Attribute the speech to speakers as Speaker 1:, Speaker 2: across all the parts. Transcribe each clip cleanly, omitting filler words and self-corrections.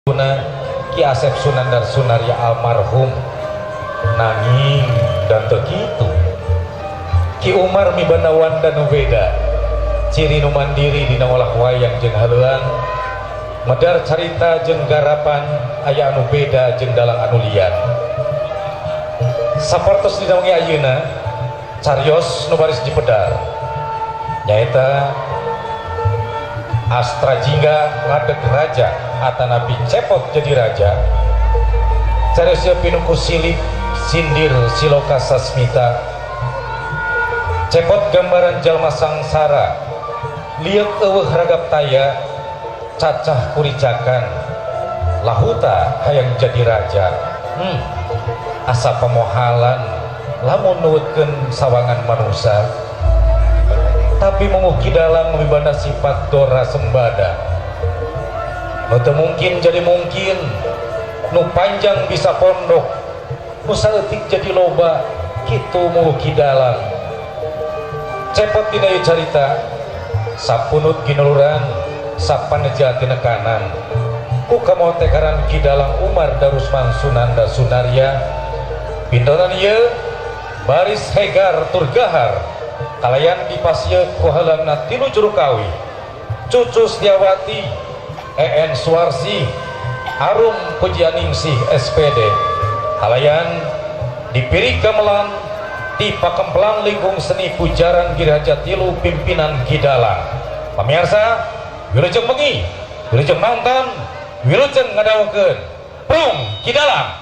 Speaker 1: Ki Asep Sunandar Sunarya almarhum nanging dan teu kitu. Ki Umar mibanda wanda nu beda, ciri nu mandiri dina olah wayang jeung haleuang, medar carita jeung garapan aya anu beda jeung dalang anu lian. Sapertos dina wengi ayeuna carios nu baris dipedar nyaeta Astra Jingga ngadeg raja atanapi cepot jadi raja. Carios ieu pinuku silip sindir siloka sasmita, cepot gambaran jalma sangsara, lieuk eueuh ragap taya, cacah kuricakan lahuta hayang jadi raja. Asa pamohalan lamun nuwutkeun sawangan manusa, tapi menguki dalang mibanda sifat dora sembada, nu teu mungkin jadi mungkin, nu panjang bisa pondok, nu saeutik jadi loba, kitu mugi dalang. Cepot dina ieu carita sapunut ginuluran sapaneja tinekanan ku kamotekaran Ki Dalang Umar Darusman Sunanda Sunarya. Pintonan ieu baris hegar tur gahar kalayan dipasieu ku halangna tilu juru kawi: Cucu Setiawati, EN Suwarsi, Arum Pujianingsih SPD, kalayan dipirig gamelan di Pakempelan Lingkung Seni Pujaran Giraja Tilu pimpinan Ki Dalang. Pamirsa, wilujeng bengi, wilujeng nonton, wilujeng ngadangukeun Prung Ki Dalang.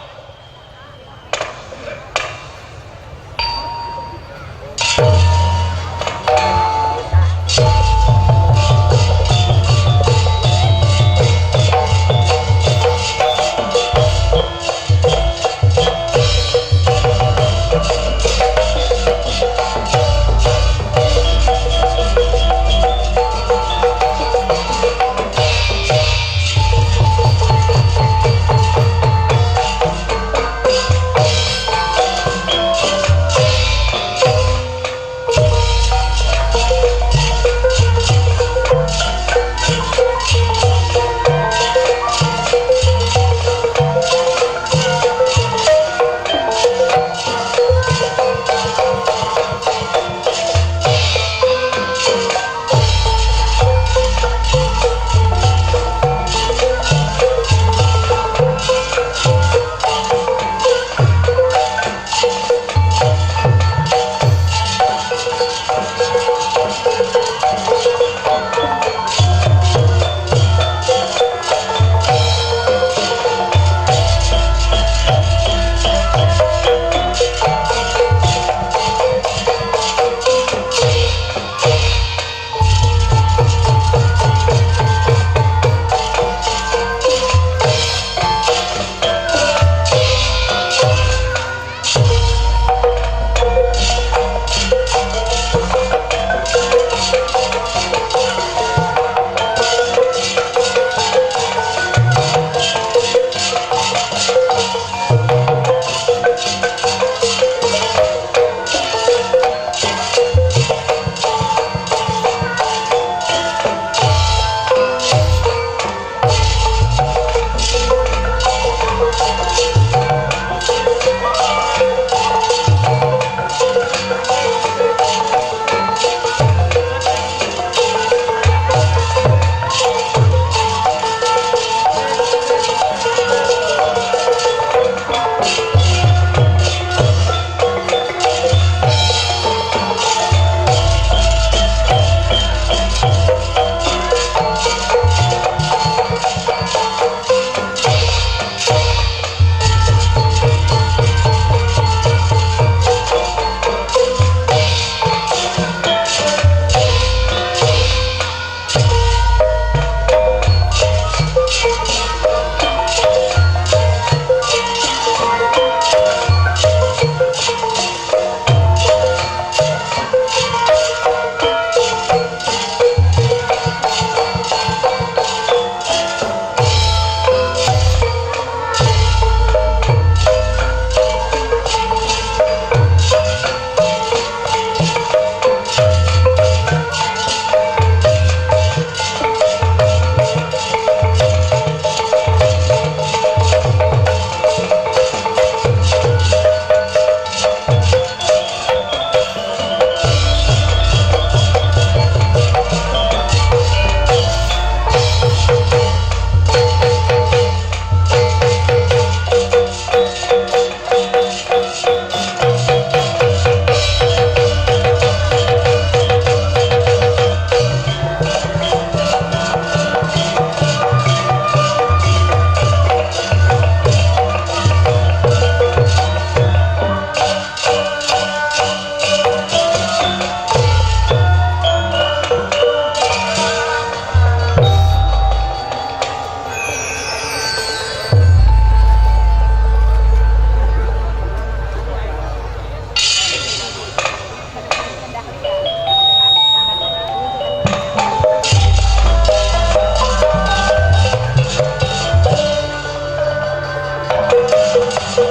Speaker 2: Mang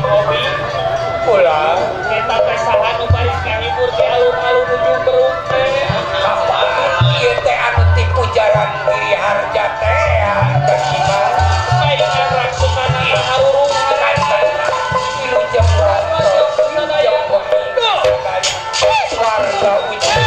Speaker 2: Omi.
Speaker 1: Ulah.
Speaker 2: Eta teh saha nu bari ngahibur di alun-alun Ujung Berung teh?
Speaker 3: Kapan ieu teh anu ti Pujaran Giri Harja teh teh gimana?
Speaker 2: Saingan raksesana harurungan.
Speaker 3: Wilujeng Ranto, wilujeng wengi warga Ujung.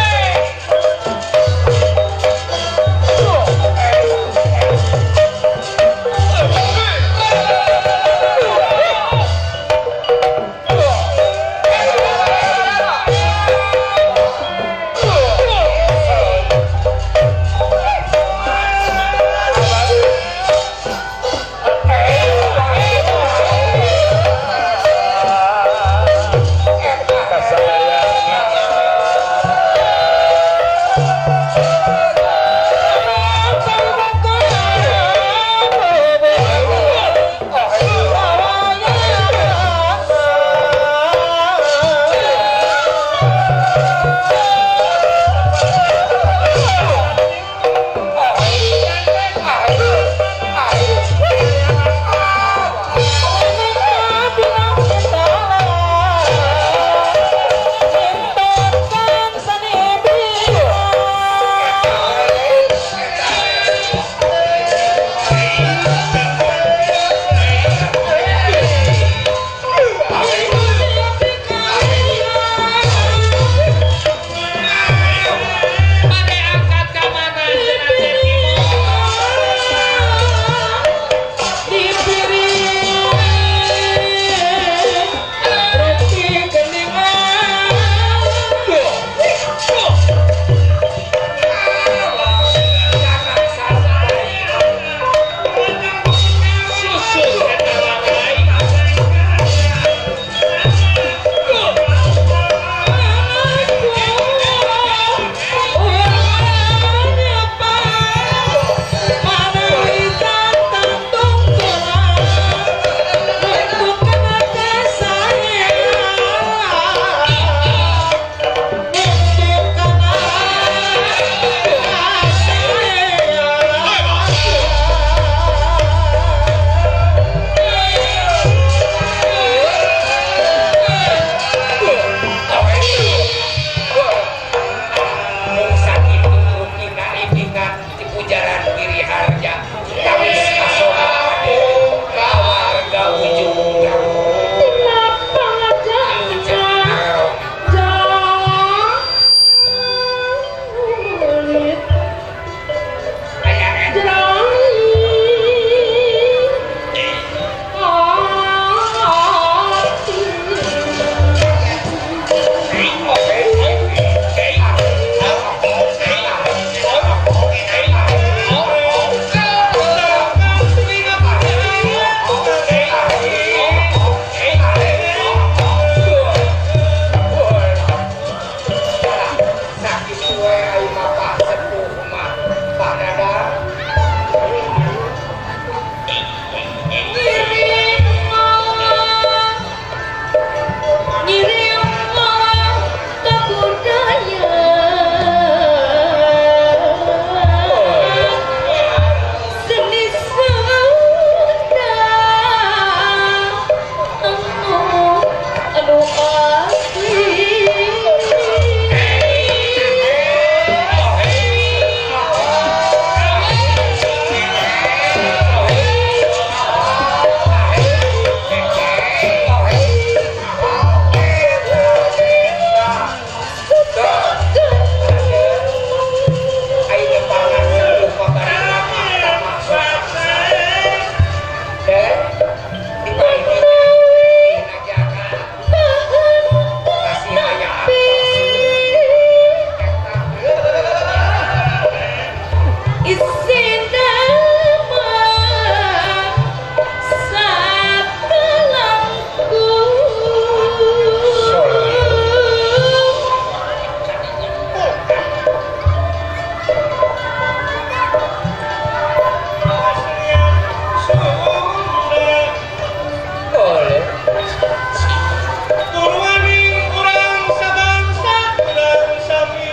Speaker 2: Turwaning urang sabangsa urang sami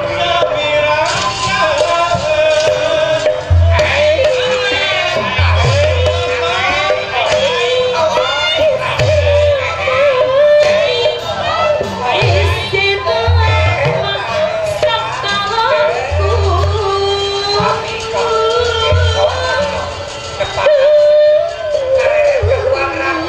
Speaker 2: sami rasa.
Speaker 4: Istimewa sakalaku.
Speaker 3: Kami kamu. Cepat. Uang.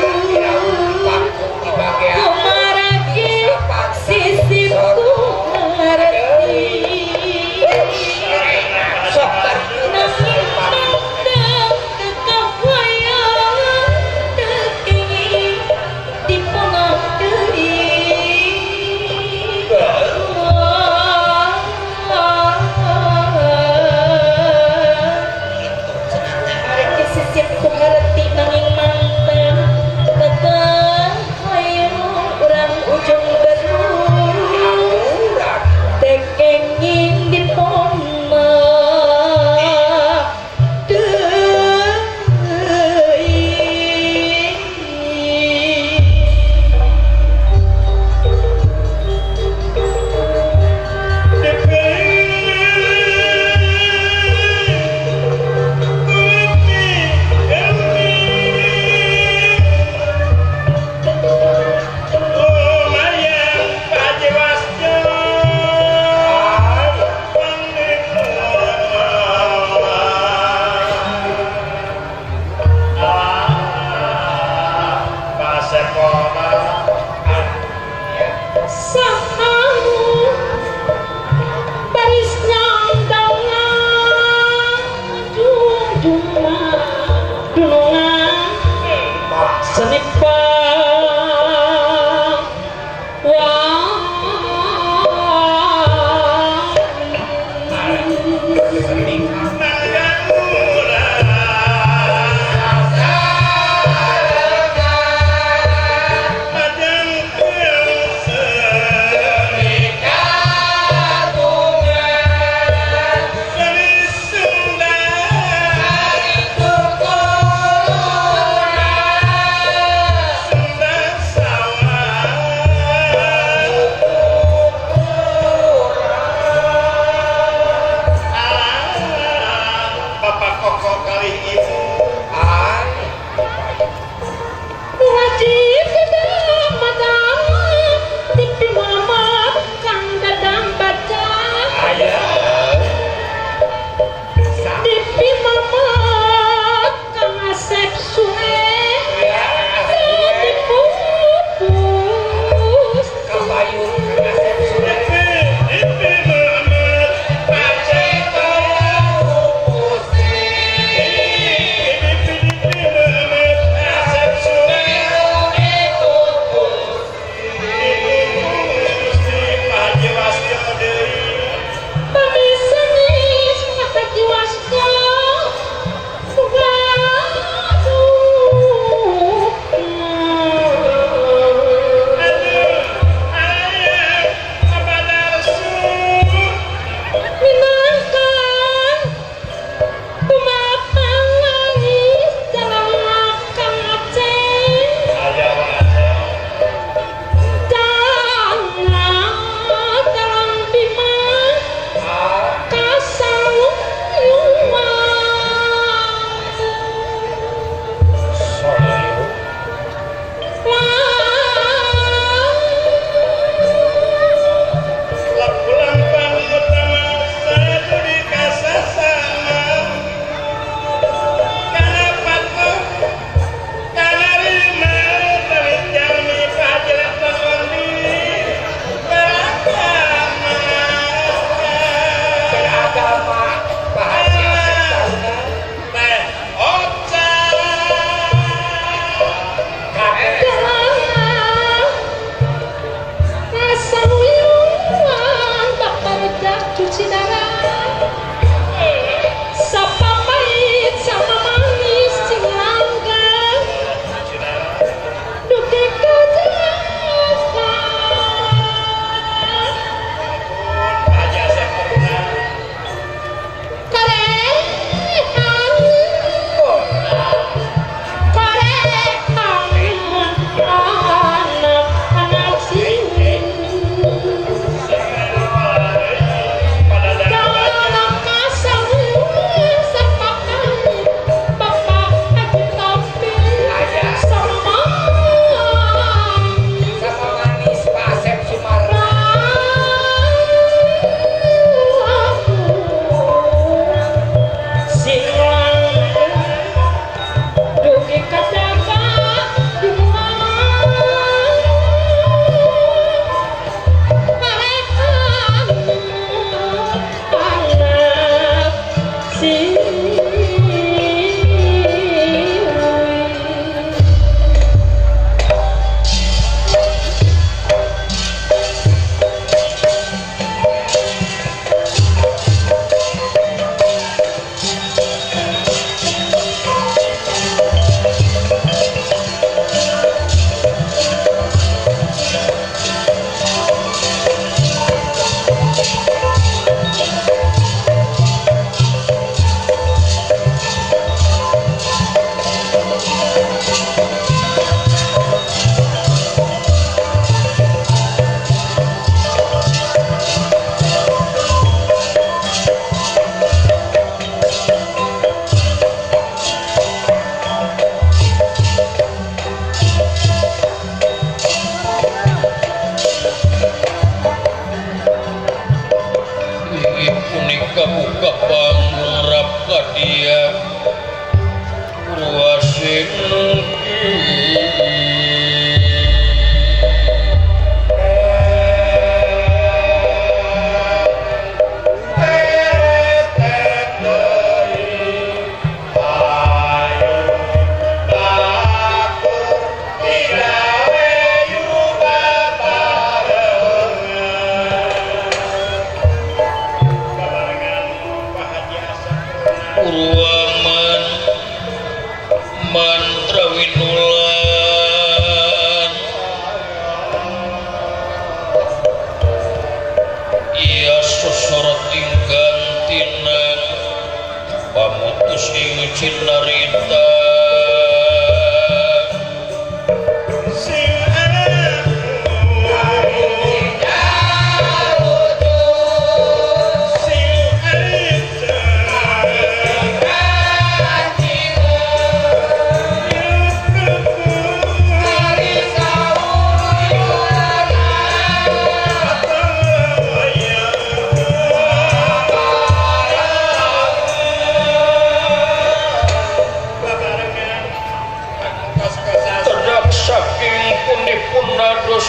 Speaker 4: Saking pundi-pundados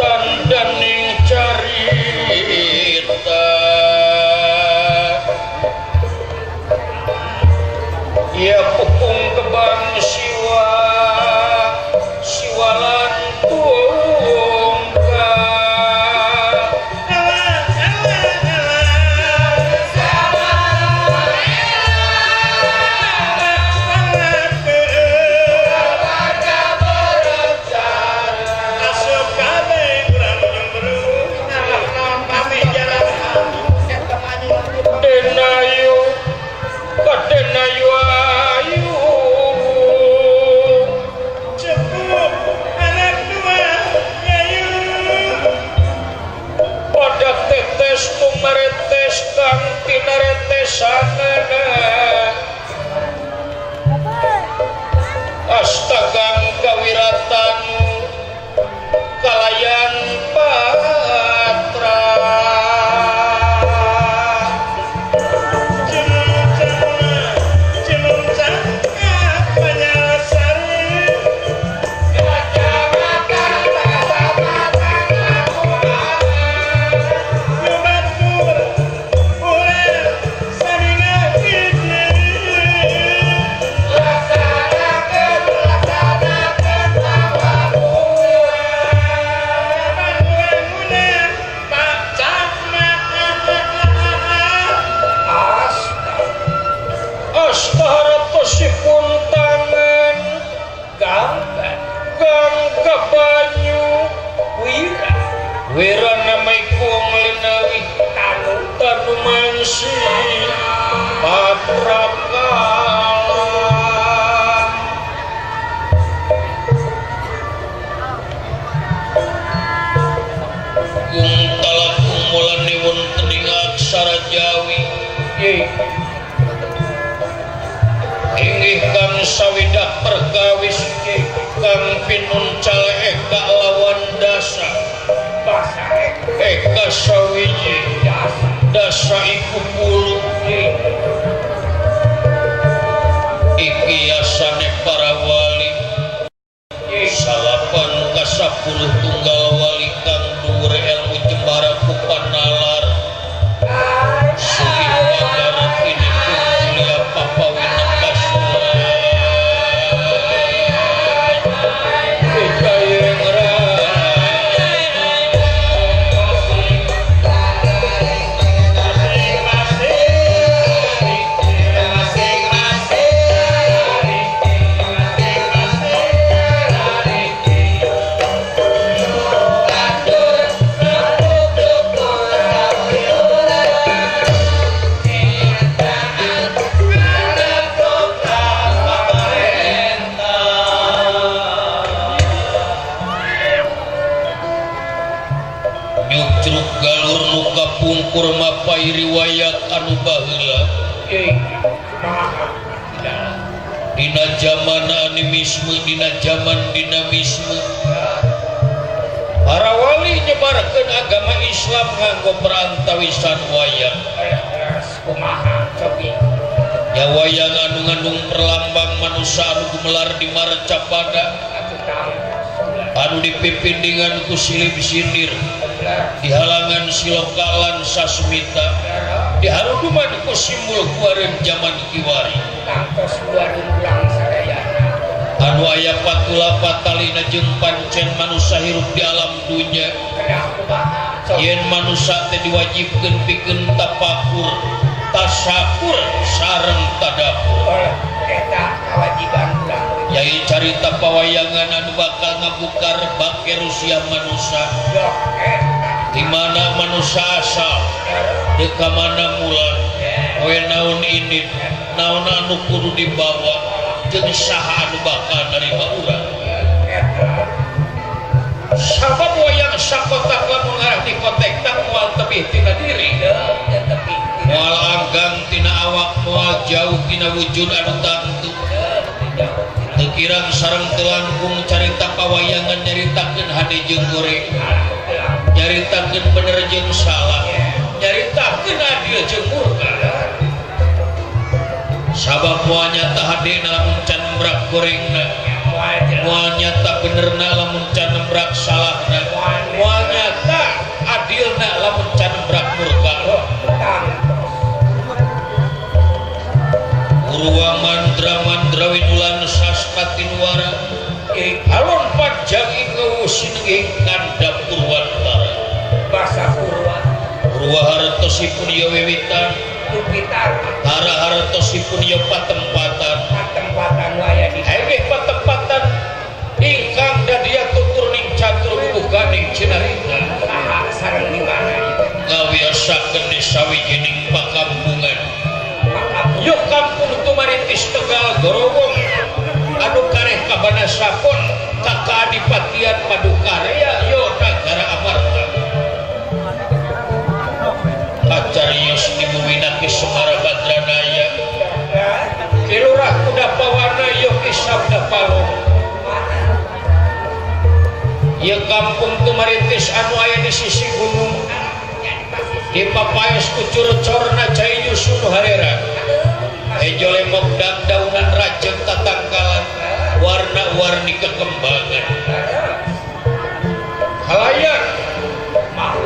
Speaker 4: tandaning carita ya pupung kebang siwa siwalan tungka Denayu kadenayu ayu
Speaker 5: Cukup anak dua yayu
Speaker 4: pada tetes kumaretes kang tinaretesanana astagang kawiratan kalayan patra
Speaker 5: Cemung cangkap Banyarsari Yubatur urang saminga hiji Bangun Pak Camat.
Speaker 4: Astaharatosipun tangan
Speaker 3: Gambar
Speaker 4: gang ka banyu
Speaker 3: wira
Speaker 4: wira namaikung linawi
Speaker 3: tanu
Speaker 4: tanu mansi patra kala Gung talakung mulane wonten ing aksara Jawi
Speaker 3: ye
Speaker 4: inggih kang sawidak perkawis kang pinuncal eka lawan dasa
Speaker 3: basa
Speaker 4: eka sawiji
Speaker 3: dasa
Speaker 4: dasa iku puluh
Speaker 3: ye
Speaker 4: iki asane para wali
Speaker 3: ye
Speaker 4: salapan kasapuluh tunggal wali kang dhuwur ilmu jembara ku panalar sugih pagar kini mulia papawina kasunan Wijayeng Nyucruk galur nu kapungkur mapai riwayat anu baheula
Speaker 3: ye maha
Speaker 4: dina zaman animisme dina zaman dinamisme para wali nyebarkeun agama Islam nganggo perantawisan wayang
Speaker 3: kumaha cobi
Speaker 4: nya wayang anu ngandung perlambang manusia anu gumelar di marcapada
Speaker 3: atuh tahu
Speaker 4: anu dipimpin dengan ku silib sindir dihalangan siloka lan sasmita diharuduman ku simbol kuareun zaman kiwari
Speaker 3: tangtos luar ulang sadayana
Speaker 4: anu aya patula patalina jeung pancen manusia hirup di alam dunya
Speaker 3: kedah kumaha cobi
Speaker 4: yen manusia teh diwajibkeun pikeun tapakur tasakur sareng tadakur
Speaker 3: eta kewajiban urang
Speaker 4: yai carita pawayangan anu bakal ngabukar bangke rusia manusia
Speaker 3: yok eta
Speaker 4: di mana manusia asal deka mana mula we naon ini naon anu kudu dibawa jeung saha anu bakal narima urang
Speaker 3: eta
Speaker 4: sabab wayang sakotak lamun ngarah dikotek tak moal tebih tina diri
Speaker 3: tepi
Speaker 4: moal anggang tina awak moal jauh tina wujud anu tangtu teu kirang sareng teu langkung carita pawayangan nyaritakeun hade jeung goreng nyaritakeun bener jeung salah nyaritakeun adil jeung murka sabab moal nyata hadena lamun can brak gorengna
Speaker 3: Moal jelas.
Speaker 4: Moal nyata benerna lamun can nembrak salahna. Moal nyata adilna lamun can nembrak murka.
Speaker 3: Tang.
Speaker 4: Purwa mandra mandra winulan sastra tinuara. Alon panjang ing sinenging kandhap Purwantara.
Speaker 3: Basa Purwa.
Speaker 4: Purwa hartosipun ya wiwitan,
Speaker 3: Lupitar.
Speaker 4: Hara hartosipun ya patempatan.
Speaker 3: Patempatan waya di
Speaker 4: Hege patempatan ingkang dadia tutur ning catur bubuganing cinarita.
Speaker 3: Saha sareng di mana ieu?
Speaker 4: Ngawiyosakeun di sawijining pakampungan.
Speaker 3: Pakampungan.
Speaker 4: Yo kampung Tumaritis Tegal Gorowong anu kareh kabana sapon ka kaadipatian Madukarya yo nagara Amarta. Kacarios di bumina Ki Semara Badranaya. Ki Lurah Kudapawana yo Ki Sabda Palon. Ieu kampung Tumaritis anu aya di sisi gunung di papaes ku curcorna cai nyusun harera. Hejo lemok dangdaunan rajeng tatangkalan warna-warni kekembangan. Halayak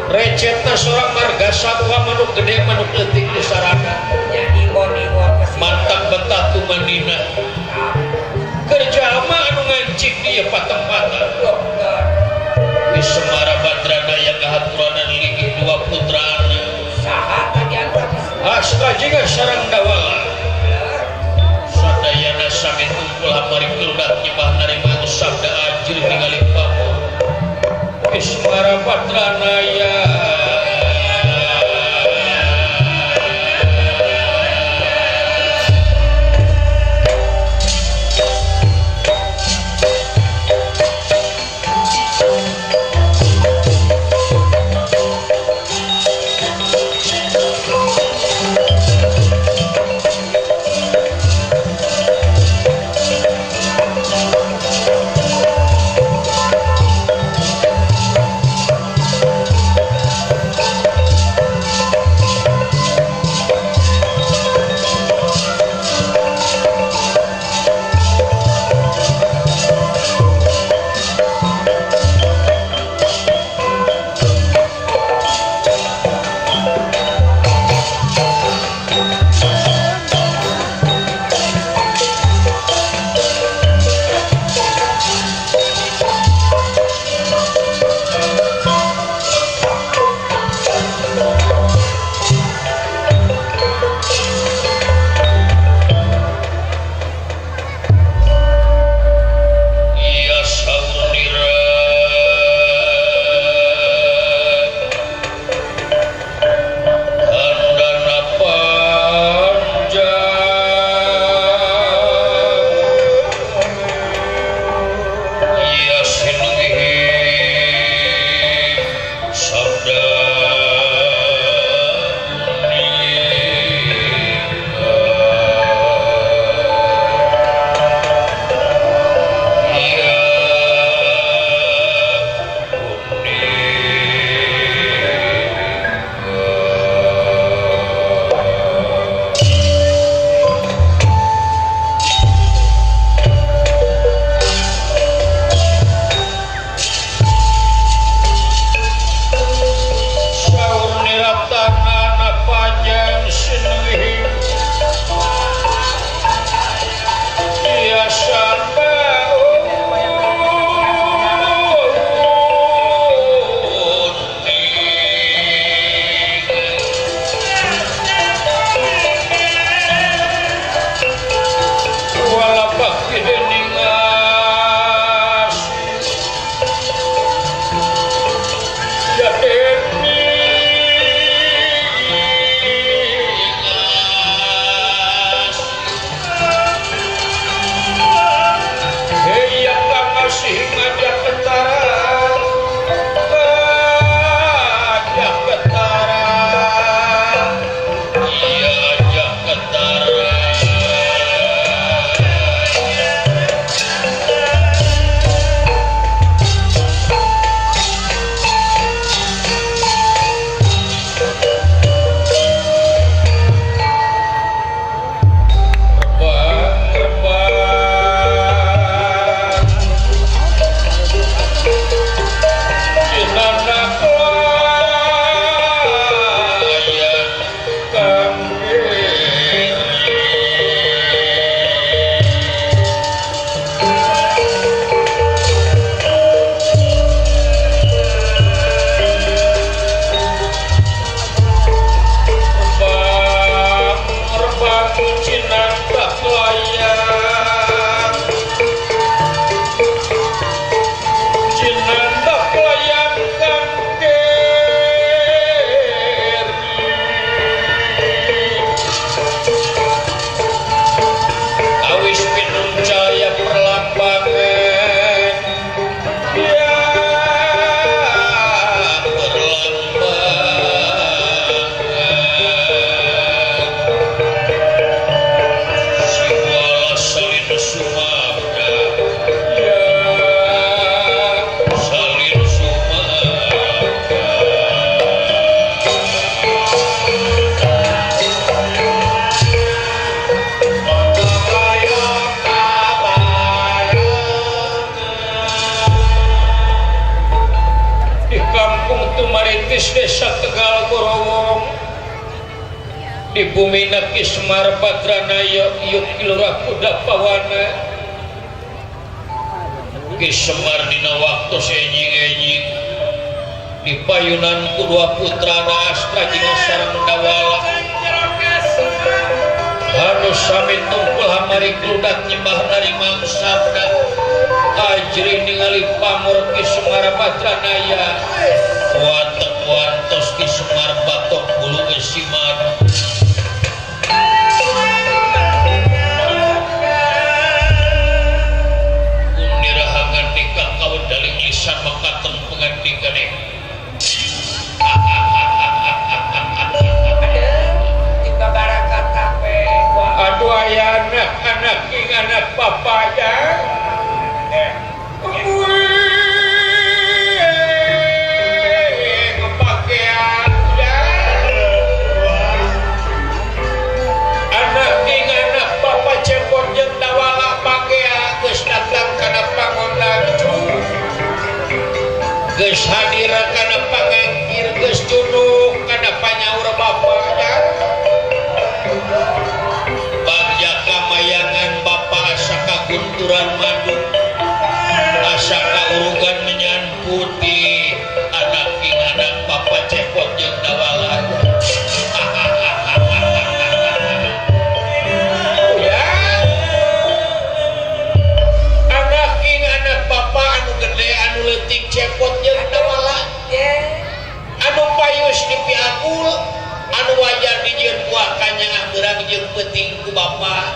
Speaker 4: recetna sorang marga satwa manuk gede manuk leutik di sarana. Mantap betah tumanina. Kerja anu ngancik di patempatan. Di Semara Badranaya kahaturanan linggih dua putrana. Asta jiga sareng dawala. Sadayana sami tumpul hamari keludat nyembah narima sabda ajil ningali pamor. Ki Semara Badranaya. Di bumi Ki Semar Badranaya ieu Ki Lurah Kuda Pawana. Ki Semar dina waktu enjing-enjing di payunan ku dua putrana Astra jeung sareng Dawala. Anu sami tungkul hamari kludak nyembah narimang sabda. Ajrih ningali pamor Ki Semar Badranaya. Watek wantos Ki Semar batok bulu gesiman. Unirahangan nikah kawedaling lisan mekaten pengandikane. Aduh aya anak-anak ing anak bapaknya. Geus hadir kana pangangkir geus cunuk kana panyaur bapaknya. Bagja kamayangan bapa asa kagunturan madu asa kaurugan menyan putih anak ing anak bapa cepot jeung Dawala. Anak ing anak bapa anu gede anu leutik cepot jeung Dawala. Anu payus dipiakul anu wajar dijieun buah kanyaah beurang jeung peuting ku bapa.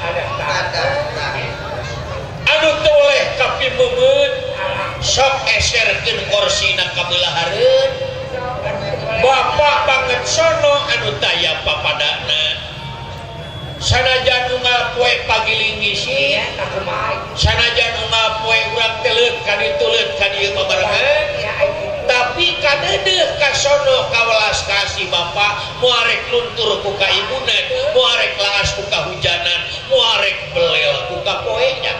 Speaker 4: Anu toleh kapimemeun sok eserkeun korsina ka beulah hareun. Bapak banget sono anu taya papadana. Sanajan unggal poe pagiling ngisi, sanajan unggal poe urang teh leut ka ditu leut ka dieu babarengan. Tapi kadeudeuh ka sono kawelas kasih bapa, moal rek luntur ku kaibunan, moal rek laas ku kahujanan, moal rek belel ku kapoenya.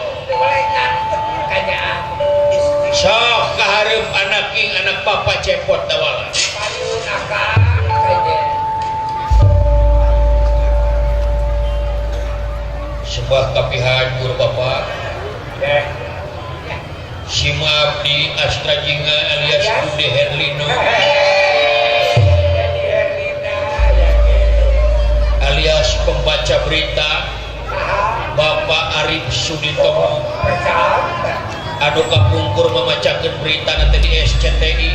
Speaker 4: Sok kahareup anak ing anak papa cepot Dawala. Sembah kapihatur bapa. Sima abdi Astra Jingga alias Bude Herlino alias pembaca berita Bapak Arif Suditomo anu kapungkur memacakeun berita nanti di SCTI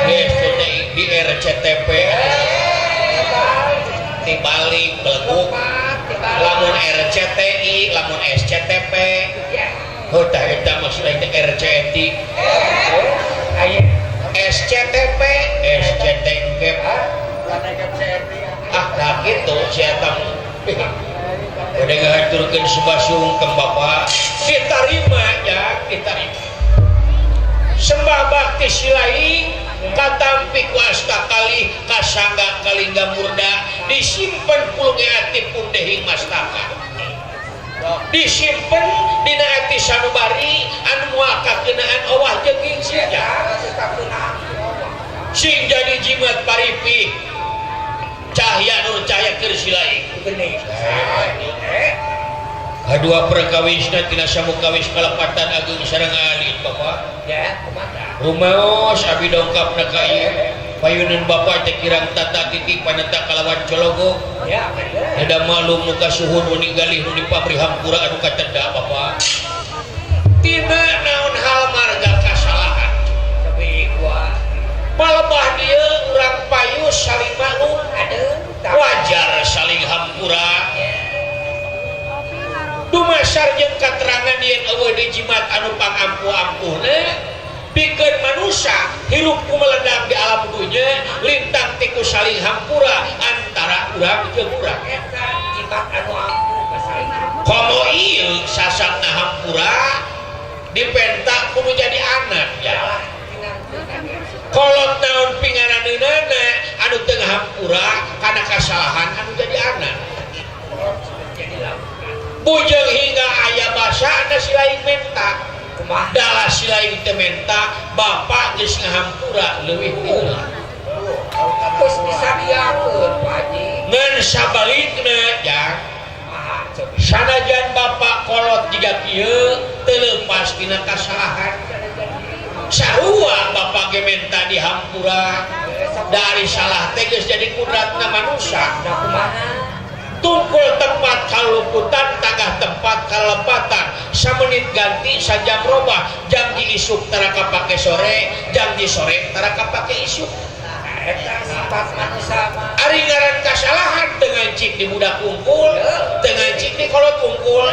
Speaker 4: di SCTI di RCTP di Bali beleguk lamun RCTI lamun SCTP heuh tah eta maksudna teh RCTI SCTP SCTG ah nah kitu si eta udah ngahaturkeun sebasung ke bapa ditarima ya ditarima sembah bakti silaing katampi ku asta kali kasangga kalingga murda disimpen pulunge ati pundehing mastaka disimpen dina ati sanubari anu moal kakeunaan owah jeung gingsir sing jadi jimat paripih cahya nur cahya keur silaing. Kadua perkawisna tina samukawis kalepatan ageung sareng alit bapa. Rumaos abi dongkapna ka ieu payuneun bapa teh kirang tata titik paneta kalawan cologo. Da malum nu kasuhun nu ninggalih nu dipabri hampura anu kateda bapa. Tina naon hal marga kasalahan. Palebah dieu urang payus saling maklum wajar saling hampura. Dumasar jeung katerangan yen eueuh di jimat anu pangampuh-ampuhna pikeun manusia hirup ku meledak di alam dunya lintang tiku saling hampura antara urang jeung urang. Komo ieu sasakna hampura dipenta kudu jadi anak ya. Kolot naon pingaraneunana anu teu ngahampura kana kasalahan anu jadi anak. Bujeng hingga aya basa anda silaing menta dalah silaing teu menta bapak geus ngahampura leuwih heula.
Speaker 3: Geus disadiakeun Pak Haji.
Speaker 4: Ngan sabalikna jang sanajan bapak kolot jiga kieu teu leupas tina kasalahan. Sarua bapak ge menta dihampura dari salah teh geus jadi kudratna manusia. Tungkul tempat kaluputan, tagah tempat kalepatan, samenit ganti sajam robah, jam di isuk tara kapake sore, jam di sore tara kapake isuk.
Speaker 3: Eta sifat manusia mah.
Speaker 4: Ari ngaran kasalahan dengan cik di budak unggul, dengan cik di kolot unggul,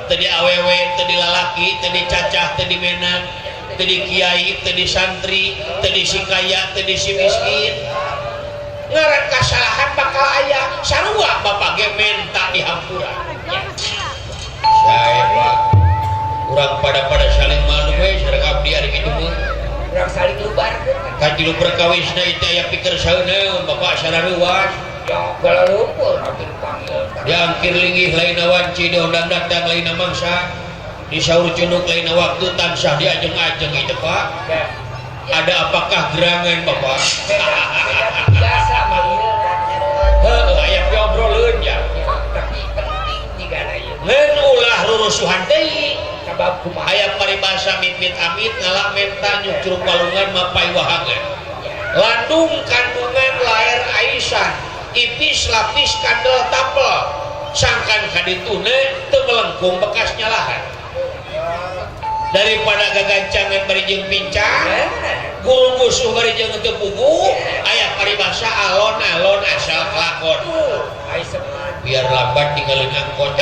Speaker 4: teu di awewe, teu di lalaki, teu di cacah, teu di menan, teu di kiai, teu di santri, teu di si kaya, teu di si miskin. Ngaran kasalahan bakal aya, sarua bapak ge menta dihampura. Sae Pak, urang pada-pada saling malu we sareng abdi ari kitu mah.
Speaker 3: Urang saling lubarkeun.
Speaker 4: Katilu perkawisna itu aya pikir saeuneun bapak sarareuwas.
Speaker 3: Ya, Kuala Lumpur abdi dipanggil.
Speaker 4: Diangkir linggih lain wanci, diundang datang lain mangsa, disaur cunduk lain waktu, tansah diajeng-ajeng itu Pak.
Speaker 3: Ya.
Speaker 4: Ada apakah gerangan bapak?
Speaker 3: Beda, beda biasa mah ieu.
Speaker 4: Heuh, aya piobroleun ya.
Speaker 3: Ya, tapi penting jigana ieu.
Speaker 4: Ngan ulah rurusuhan deui.
Speaker 3: Sabab kumaha?
Speaker 4: Aya paribasa mit-mit amit ngalak menta nyuk curug walungan mapai wahangan. Landung kandungan lair aisan, ipis lapis kandel tapel, sangkan kadituna teu melengkung bekas nyalahan. Daripada gagancangan bari jeung pincang, guru gusuh bari jeung teu puguh, aya paribasa alon-alon asal kelakon. Biar lambat tinggalin angkot.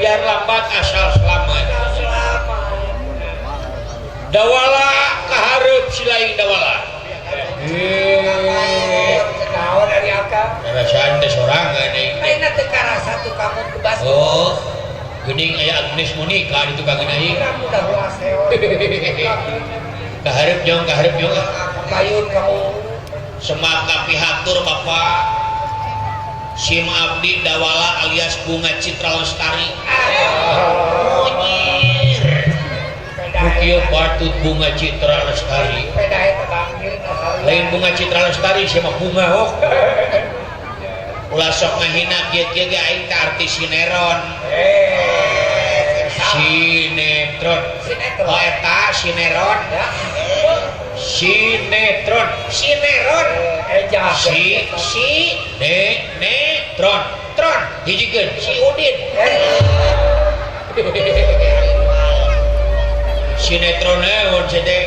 Speaker 4: Biar lambat asal selamat. Dawala kahareup silaing dawala.
Speaker 3: Naon ari akang?
Speaker 4: Karasaan teh sorangan aing teh.
Speaker 3: Ayeuna teu karasa tuh kamu kebas.
Speaker 4: Oh, geuning aya Agnes Monica di tukang aing.
Speaker 3: Urang udah luas hewan.
Speaker 4: Kahareup jong, kahareup jong.
Speaker 3: Kayun kamu.
Speaker 4: Semak kapihatur bapak. Sim abdi Dawala alias Bunga Citra Lestari. Monyir. Kieu patut Bunga Citra Lestari. Lain Bunga Citra Lestari siapa bunga hok. Ulah sok ngahina kieu-kieu ge aing teh artis sineron. Sinetron. Oh eta sineron. Sinetron. Sineron. Si si ne ne tron. Tron hijikeun si Udin. Sinetron naon teh?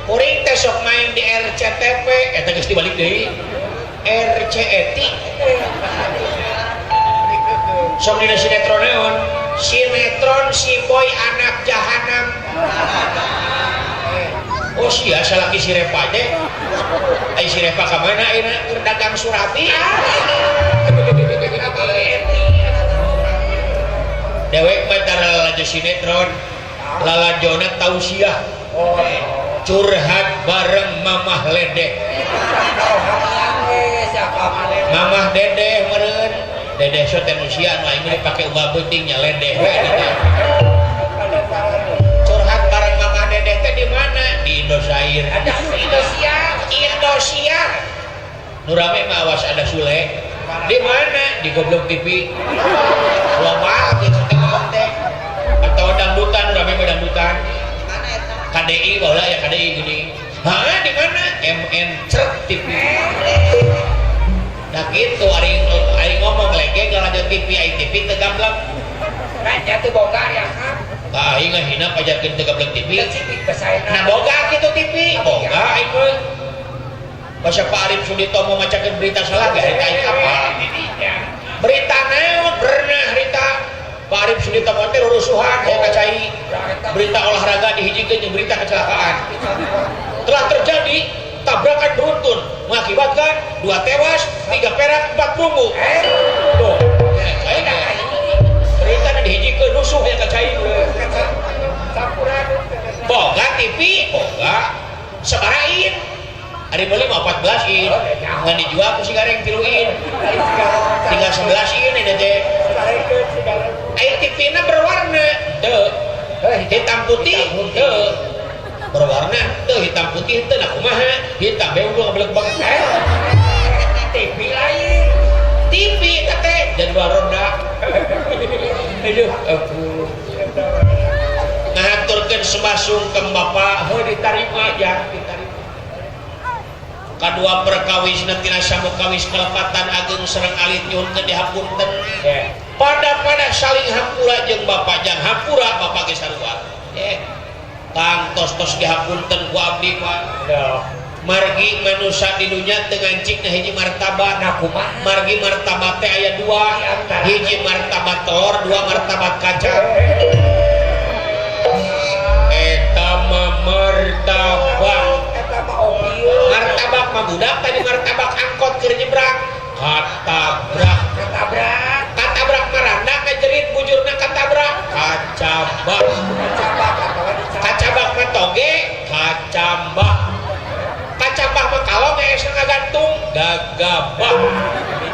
Speaker 4: Kuring teh sok main di RCTP eta geus dibalik deui. RCET. Sok dina sinetron naon? Sinetron si Boy anak jahanam. Oh sia salaki si Repa teh. Ai si Repa ka mana ayeuna keur dagang surabi? Dewek mah tara lalajo sinetron, lalajona tausiah. Curhat bareng Mamah Ledeh. Mamah Dedeh meureun. Dedeh so teh nu sia nu aing mah dipake ubah peuting nya ledeh we gitu. Curhat bareng Mamah Dedeh teh di mana? Di Indosair.
Speaker 3: Ada Indosiar.
Speaker 4: Indosiar. Nu rame mah awas ada Sule. Di mana? Di Goblok TV. Loba gitu teh ngomong teh. Atau dangdutan, nu rame mah dangdutan. KDI baheula ya KDI gini. Hah, di mana? MN Cert TV. Nah gitu ari ari ngomong lege ngalajo TV ai TV teu gablek.
Speaker 3: Nya teu boga ya Kang.
Speaker 4: Tah aing ngahina pajarkeun teu gablek TV.
Speaker 3: Nah
Speaker 4: Nah boga kitu TV, boga aing mah. Basa Pak Arif Suditomo macakeun berita salah ge harita aing apa? Berita naon berenah harita. Pak Arif Suditomo teh rurusuhan aya ka cai. Berita olahraga dihijikeun jeung berita kecelakaan. Telah terjadi tabrakan beruntun mengakibatkan 2 tewas, 3 perak, 4 perunggu. Tuh, ya, berita dihijikeun rusuh aya ka cai. Boga TV, boga sabarain. Ari meuli mah 14 in. Ngan dijual ku si gareng 3 in. Tinggal 11 in eta teh. Ai TV-na berwarna, teu. Hitam putih, teu. Berwarna, teu hitam putih teu, nah kumaha? Hitam we udah ngeblek banget.
Speaker 3: TV lain.
Speaker 4: TV teh jadwal ronda. Aduh, ampun. Ngahaturkeun sembah sungkem Bapak, heuh ditarima ya, ditarima. Kadua perkawisna tina samukawis kalepatan ageng sareng alit nyuhunkeun dihapunten. Pada-pada saling hampura jeung Bapak jang hampura Bapak ge sarua. Tang tos-tos dihapunten ku abdi Pak. Margi manusia di dunya teu ngancikna hiji martabat.
Speaker 3: Nah kumaha?
Speaker 4: Margi martabat teh aya dua, hiji martabat telur, dua martabat kacang. Eta mah martabak.
Speaker 3: Eta mah opio.
Speaker 4: Martabak mah budak tadi martabak angkot keur nyebrang. Katabrak.
Speaker 3: Katabrak.
Speaker 4: Katabrak maranda ngajerit bujurna katabrak. Kacabak.
Speaker 3: Kacabak atawa dicabak.
Speaker 4: Kacabak mah toge, kacambah. Kacambah mah kalong geus ngagantung, gagabah.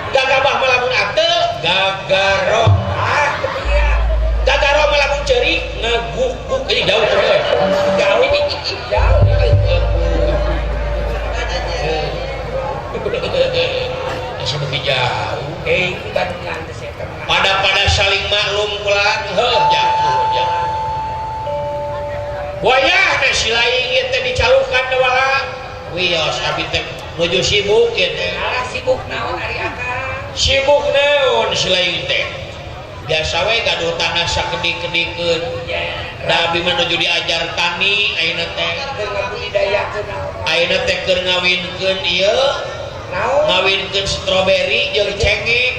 Speaker 4: Gagabah mah lamun ate, gagaro.
Speaker 3: Ah, kepiye?
Speaker 4: Gagaro mah lamun ceurik, ngaguk-guk. Ini jauh terus.
Speaker 3: Jauh. Jauh.
Speaker 4: Asa beuki jauh.
Speaker 3: Bandungan teh eta mah.
Speaker 4: Pada-pada saling maklum kula, heuh jauh jauh. Wayahna si laing ieu teh dicalukan wala. Wios abi teh nuju sibuk ieu teh.
Speaker 3: Alah sibuk naon ari akang?
Speaker 4: Sibuk naon si laing teh? Biasa we gaduh tanah sakedik-kedikeun. Da abi mah nuju diajar tani ayeuna teh.
Speaker 3: Keur ngabudidayakeun naon?
Speaker 4: Ayeuna teh keur ngawinkeun ieu,
Speaker 3: Naon?
Speaker 4: ngawinkeun stroberi jeung cengek.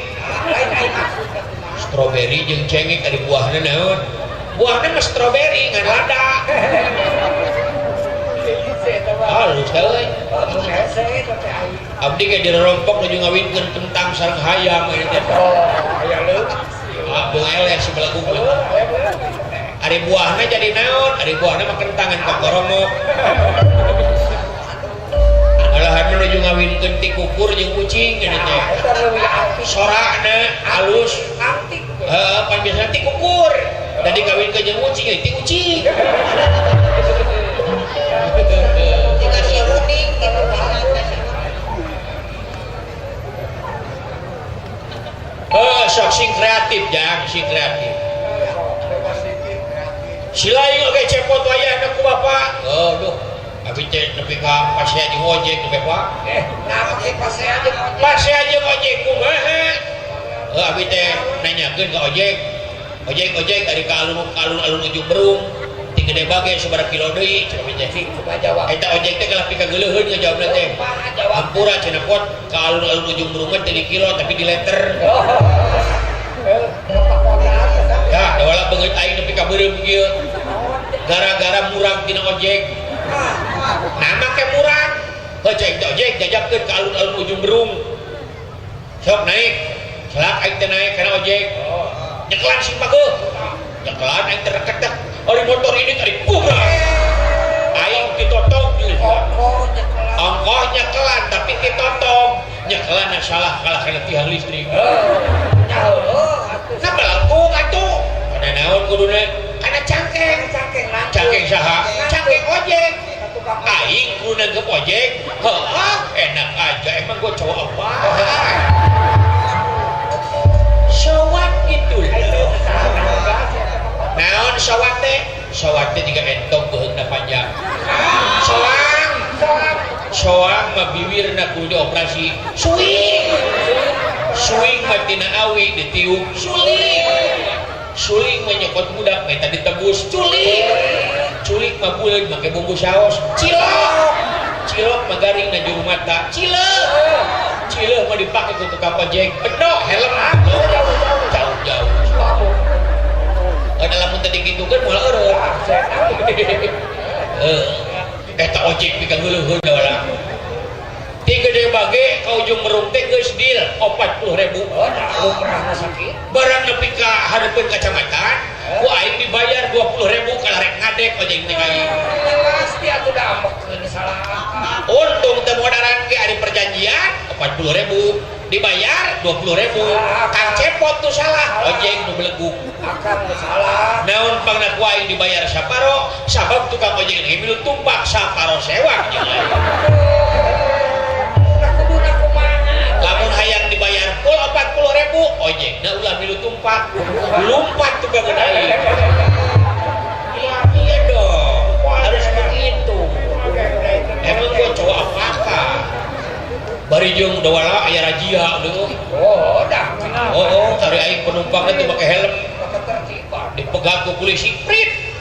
Speaker 3: Lain ai maksudna kumaha?
Speaker 4: Stroberi jeung cengek ari buahna naon? Buahna mah stroberi ngan lada. Halus euy.
Speaker 3: Hese eta teh ai.
Speaker 4: Abdi ge dirompok nuju ngawinkeun kentang sareng hayam ieu teh.
Speaker 3: Oh, aya leutik.
Speaker 4: Ah, beung eleh si belegug mah. Ari buahna jadi naon? Ari buahna mah kentangan kokorongok. Alahan menuju ngawinkeun ti kukur jeung kucing ieu teh.
Speaker 3: Eta leuwih antik.
Speaker 4: Sorana halus.
Speaker 3: Antik.
Speaker 4: Heeh, pan biasana ti kukur. Da dikawinkeun jeung kucing ti kucing.
Speaker 6: Dikasih runing gitu kan.
Speaker 4: Heuh, sok sing kreatif jang, sing kreatif. Si lain oge cepot wayahna ku bapak. Aduh, abi teh nepi ka pasea jeung ojek nepi Pak.
Speaker 3: Nah, oke pasea jeung ojek.
Speaker 4: Pasea jeung ojek kumaha? Heuh, abi teh nanyakeun ka ojek. Ojek ojek ari ka alun-alun ujung berung. Ti gede bage sabaraha kilo deui cenah abi teh.
Speaker 3: Cing kumaha jawab?
Speaker 4: Eta ojek teh kalah pika geuleuheun ngajawabna teh.
Speaker 3: Kumaha jawab?
Speaker 4: Hampura cenah pot ka alun-alun ujung berung mah teu di kilo tapi di liter.
Speaker 3: Oh.
Speaker 4: Ya, dawala beungeut aing nepi ka beureum kieu. Gara-gara murang tina ojek. Nah, make murang. Heuh cai teh ojek jajabkeun ka alun-alun ujung berung. Sok naik. Selak aing teh naik kana ojek. Nyekelan sing pageuh. Nyekelan aing teh reketek. Ari motor ini tadi kubra. Aing ditotong
Speaker 3: Ongkoh nyekelan.
Speaker 4: Ongkoh nyekelan tapi ditotong. Nyekelan salah kalah kana tiang listrik.
Speaker 3: Nya heueuh atuh.
Speaker 4: Nah melengkung atuh. Kana naon kuduna? Kana cangkeng.
Speaker 3: Cangkeng nangkep.
Speaker 4: Cangkeng saha? Cangkeng ojek.
Speaker 3: Tukang
Speaker 4: Aing kudu nanggep ojek. Heuh, enak aja emang gua cowok apa? Sowat gitu loh. Naon sowat teh? Sowat teh jiga entog beuheungna panjang. Soang. Soang mah biwirna kudu dioperasi. Suing. Suing mah tina awi ditiup. Suling. Suling mah nyokot budak meta ditebus. Culik. Culik mah buleud make bumbu saos. Cilok. Cilok mah garing na juru mata. Cileuh. Cileuh mah dipake ku tukang ojek. Bedok helm. Jauh-jauh. Ada lamun tadi gitukeun moal eureun. Heuh. Eta ojek pika geuleuheun da. Ti gede bage ka ujung berung teh geus deal 40.000.
Speaker 3: Oh, nah lumrahna sakitu.
Speaker 4: Barang nepi ka hareupeun kacamatan, ku aing dibayar 20.000 kalah rek ngadek ojek teh ka aing.
Speaker 3: Pasti atuh da ambekeun salah.
Speaker 4: Untung teu modaran ge ari perjanjian 40.000 dibayar 20.000. Kang Cepot tuh salah, ojek nu belegug.
Speaker 3: Akang nu salah.
Speaker 4: Naon pangna ku aing dibayar saparo, sabab tukang ojek ge milu tumpak saparo sewak jeung aing.
Speaker 3: Nah kuduna kumaha?
Speaker 4: Ojek nah ulah milu tumpak lompat tukang aing. Iya dong, harus begitu. Emang gua cowok apakah? Bari jeung dawala aya razia deui.
Speaker 3: Oh, dah.
Speaker 4: Oh, cari aing penumpangnya tuh pakai helm. Dipegat ku polisi, prit.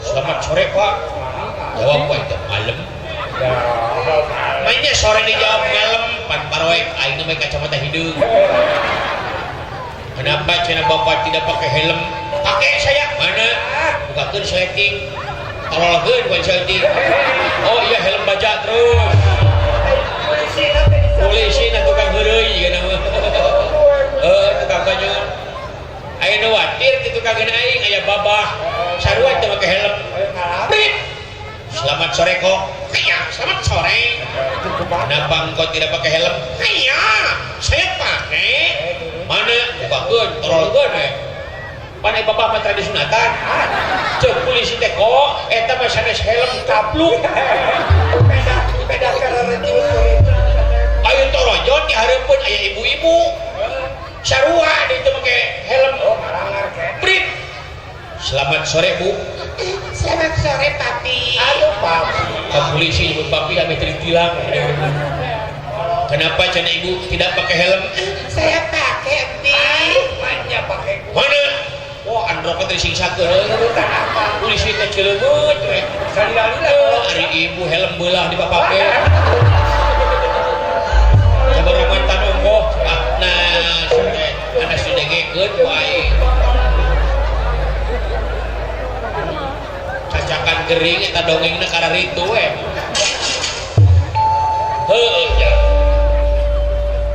Speaker 4: Selamat sore, Pak. Jawab Pak itu malam. Mainnya sore dijawab malam, pan paroek aing mah kacamata hideung. Kenapa cenah bapak tidak pakai helm? Pakai saya. Mana? Bukakeun sleting. Tololkeun ku sleting. Oh iya helm baja terus. Polisi na tukang heureuy jiga nama. Tukang kanyol. Aya nu watir ti tukang aing aya babah. Sarua teu make helm. Prit. Selamat sore kok. Iya, selamat sore. Kenapa engkau tidak pakai helm? Iya, saya pakai. Mana? Bukakeun, tololkeun we. Pan ai babah mah tradisunatan. Ceuk polisi teh kok eta mah sanes helm kapluk.
Speaker 3: Beda karena
Speaker 4: Ayo torojon di hareupeun aya ibu-ibu. Sarua di teu make helm.
Speaker 3: Oh, marangar ke.
Speaker 4: Prit. Selamat sore, Bu. Selamat sore, Papi.
Speaker 3: Aduh, Papi.
Speaker 4: Ke polisi nyebut papi ame teu ditilang. Kenapa cenah ibu tidak pakai helm? Saya pakai, Pi.
Speaker 3: Banyak pakai.
Speaker 4: Mana? Wah, androknya teh disingsakeun euy. Polisi teh ceuleut we.
Speaker 3: Salila-lila.
Speaker 4: Oh, ari ibu helm beulah dipapake. Sabaraha mantan ongkoh. Ah, nah, teh anas didengekeun ku aing. Cacakan gering eta dongengna kararitu we. Heueuh ja.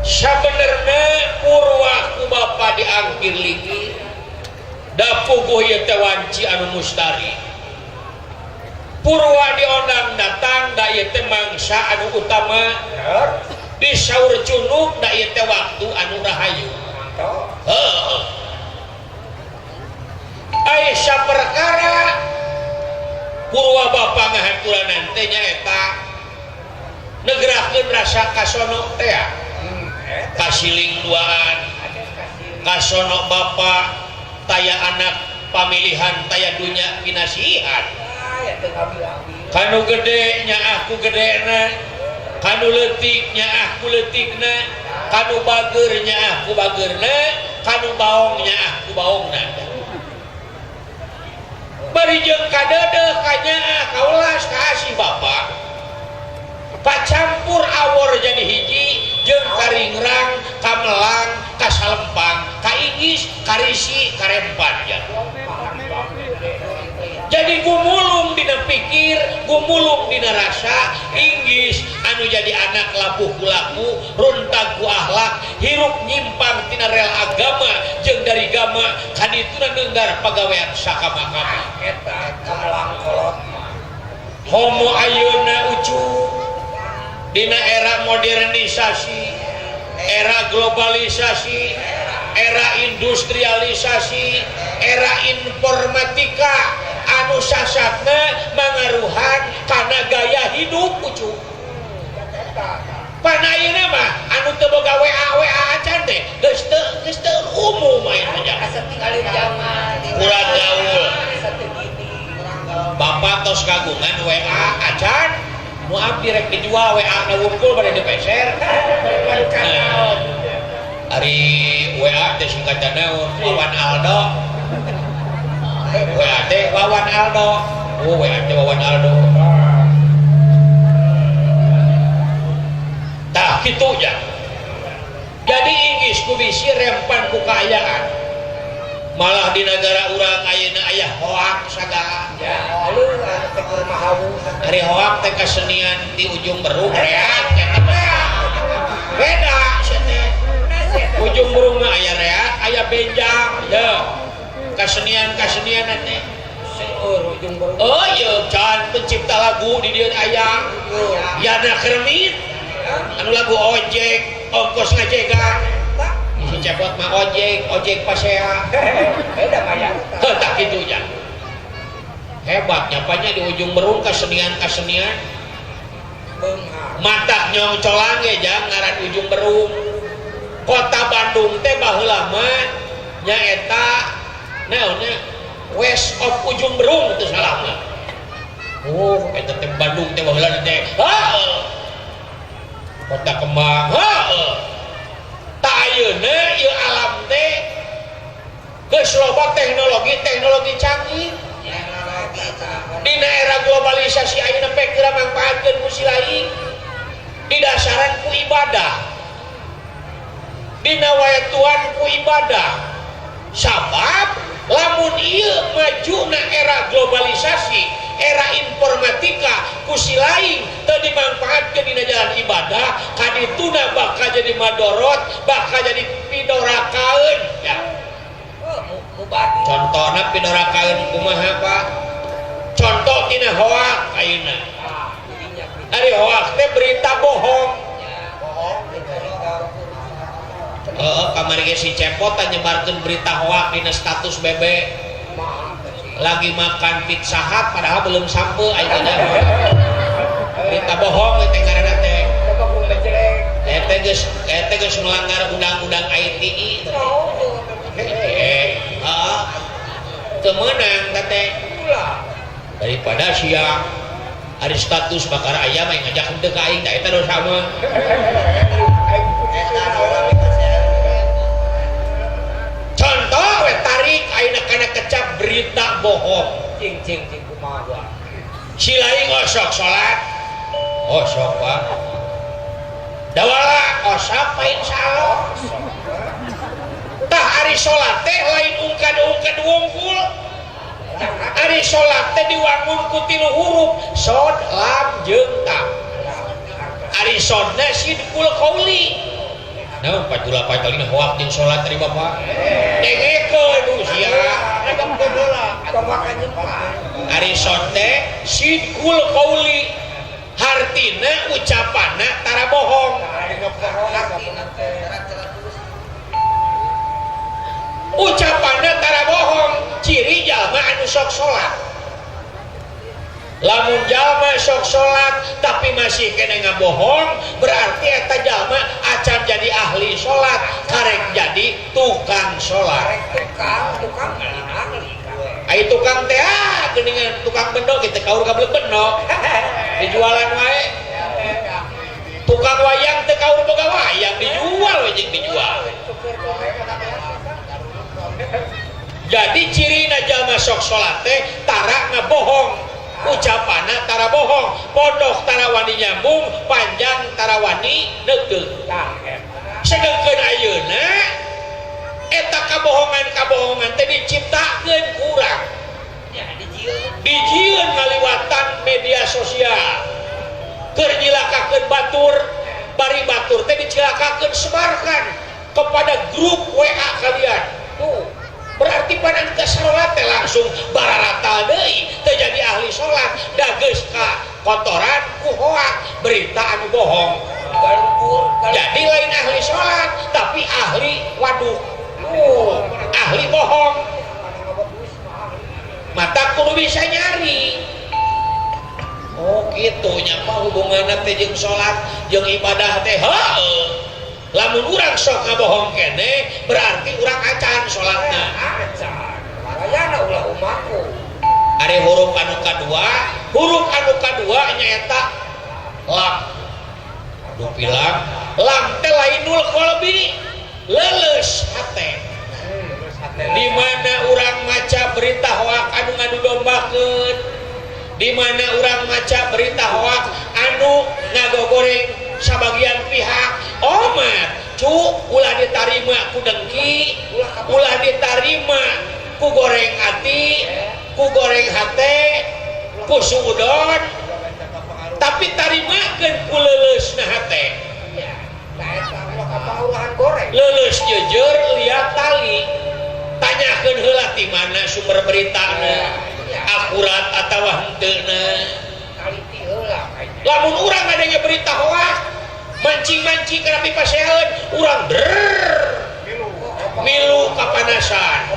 Speaker 4: Sabenerna purwa ku bapa diangkir ligi. Da puguh ieu teh wanci anu mustari. Purwa diondang datang da ieu teh mangsa anu utama. Disaur cunuk da ieu teh waktu anu rahayu. Heueuh. Ai saperkara purwa bapa ngahanturanan teh nyaeta negerakeun rasa kasono teh kasiling duaan kasono bapa taya anak pamilihan taya dunya pinasihan kanu gede nyaah ku gedena kanu leutik nyaah ku leutikna kanu bager nyaah ku bagerna kanu baong nyaah ku baongna bari jeung kadeudeuh kanyaah kaulas ka asih bapa pacampur awor jadi hiji jeung karingrang kamelang kasalempang kaingis karisi karempan ya. Jadi gumulung dina pikir gumulung dina rasa inggis anu jadi anak labuh kulaku runtag ku akhlak hirup nyimpang tina rel agama jeung dari gama kadituna neunggar pagawean sakama-kama
Speaker 3: eta kamelang kolot
Speaker 4: homo ayeuna ucu dina era modernisasi era globalisasi era industrialisasi era informatika anu sasatna mangaruhan kana gaya hidup ucu pan ayeuna mah anu teu boga WA WA acan teh geus teu umum ayeuna nya
Speaker 3: asa tinggalin zaman
Speaker 4: kurang gaul
Speaker 3: asa teu gini
Speaker 4: bapak tos kagungan WA acan nu abdi rek dijual WA na wungkul bade dipeser. Nah, ari WA teh singkatan naon? Wawan Aldo. WA teh Wawan Aldo. Oh, WA teh Wawan Aldo. Tah kitu nya. Jadi inggis ku bisi rempan ku kaayaan. Malah di negara urang ayeuna aya hoak sagala.
Speaker 3: Ya, lalu anu teh keur mahawu.
Speaker 4: Ari hoak teh kesenian di ujung berung reak eta mah. Beda sia teh. Ujung berung mah aya reak, aya benjang, ye. Kesenian-kesenian teh.
Speaker 3: Seueur ujung berung.
Speaker 4: Oh iya, can pencipta lagu di dieu aya. Yana Kermit. Anu lagu ojek, ongkos ngajegang. Si cepot mah ojek, ojek pasea.
Speaker 3: Beda mah ya.
Speaker 4: Heuh tah kitu nya. Hebat nyapanya di ujung berung kesenian-kesenian.
Speaker 3: Beunghar.
Speaker 4: Matak nyong colang ge jang ngaran ujung berung. Kota Bandung teh baheula mah nyaeta naon nya West of Ujung Berung teu salah mah. Oh, eta teh Bandung teh baheula teh. Heuh. Kota Kembang. Heuh. Tah ayeuna ieu alam teh geus loba teknologi-teknologi canggih. Dina era globalisasi ayeuna pek geura mangpaatkeun ku si lain didasaran ku ibadah, dina waetuan ku ibadah, sabab lamun ieu majuna era globalisasi, era informatika ku si lain teu dimangpaatkeun dina jalan ibadah, kadituna bakal jadi madorot, bakal jadi pidorakaeun ya. Contohna pidorakaeun kumaha, Pak? Contoh tina hoak ayeuna. Ari hoak teh berita bohong. Heeh, kamari ge si Cepot nyebarkeun berita hoak dina status BB lagi makan Pizza Hut padahal belum sampai ayeuna. Berita bohong teh ngaranna teh. Eta geus melanggar undang-undang ITE. ITE, heeh. Teu meunang teh. Daripada siang ari status bakar ayam yang ngajak henteu ka aing, da eta dosa mah. Contoh we tarik ayeuna kana kecap berita bohong.
Speaker 3: Cing cing cing kumaha.
Speaker 4: Si lain osok salat. Osok, Pak. Dawala osok pa insyaallah. Tah ari salat teh lain ungkad-ungkad wungkul. Ari salat teh diwangun ku tilu huruf, sod, lam jeung ta. Ari sodna sidqul qauli. Naon 48 kali hoak jeung salat ari bapak. Dengekeun sia. Ari sod teh sidqul qauli. Hartina ucapanna tara bohong. Ucapanna tara bohong, ciri jalma anu sok salat. Lamun jalma sok salat tapi masih kena ngabohong, berarti eta jalma acan jadi ahli salat, karek jadi tukang salat.
Speaker 3: Tukang ahli.
Speaker 4: Ai tukang teh geuningan tukang bendo kitu kaur gablek bendo. Dijualan wae. Tukang wayang teh kaur boga wayang dijual we jeung dijual. Jadi cirina jalma sok salat teh tara ngabohong, ucapanna tara bohong, pondok tara wani nyambung, panjang tara wani neuteuh. Sedengkeun ayeuna eta kabohongan-kabohongan teh diciptakeun kurang. Dijieun ngaliwatan media sosial. Keur nyilakakeun batur, bari batur teh dicilakakeun sebarkan kepada grup WA kalian. Tuh. Berarti pada ke salat teh langsung bararatal deui, teu jadi ahli salat, da geus ka kotoran ku hoak berita anu bohong. Jadi lain ahli salat, tapi ahli waduk. Ahli bohong. Mata kudu bisa nyari. Oh kitu nya mah hubunganna teh jeung salat jeung ibadah teh heuh. Lamun urang sok ngabohong kene berarti urang acan salatna.
Speaker 3: Acan. Wayana ulah umaku.
Speaker 4: Ari huruf anu kadua, huruf anu kadua nyaeta lam. Dupi lam, lam teh lainul qalbi, leuleus hate. Di mana urang maca berita hoak anu ngadu dombakeun, di mana urang maca berita hoak anu ngagogoreng sabagian pihak, omat cu ulah ditarima ku dengki, ulah ditarima ku goreng ati, ku goreng hate, ku suudon, tapi tarimakeun ku leuleusna hate. Leuleus jujur lihat tali, tanyakeun heula ti mana sumber beritana, akurat atawa henteuna. Lamun urang ngadenge berita hoak, mancing-mancing kana pipaseun, urang der milu kapanasan.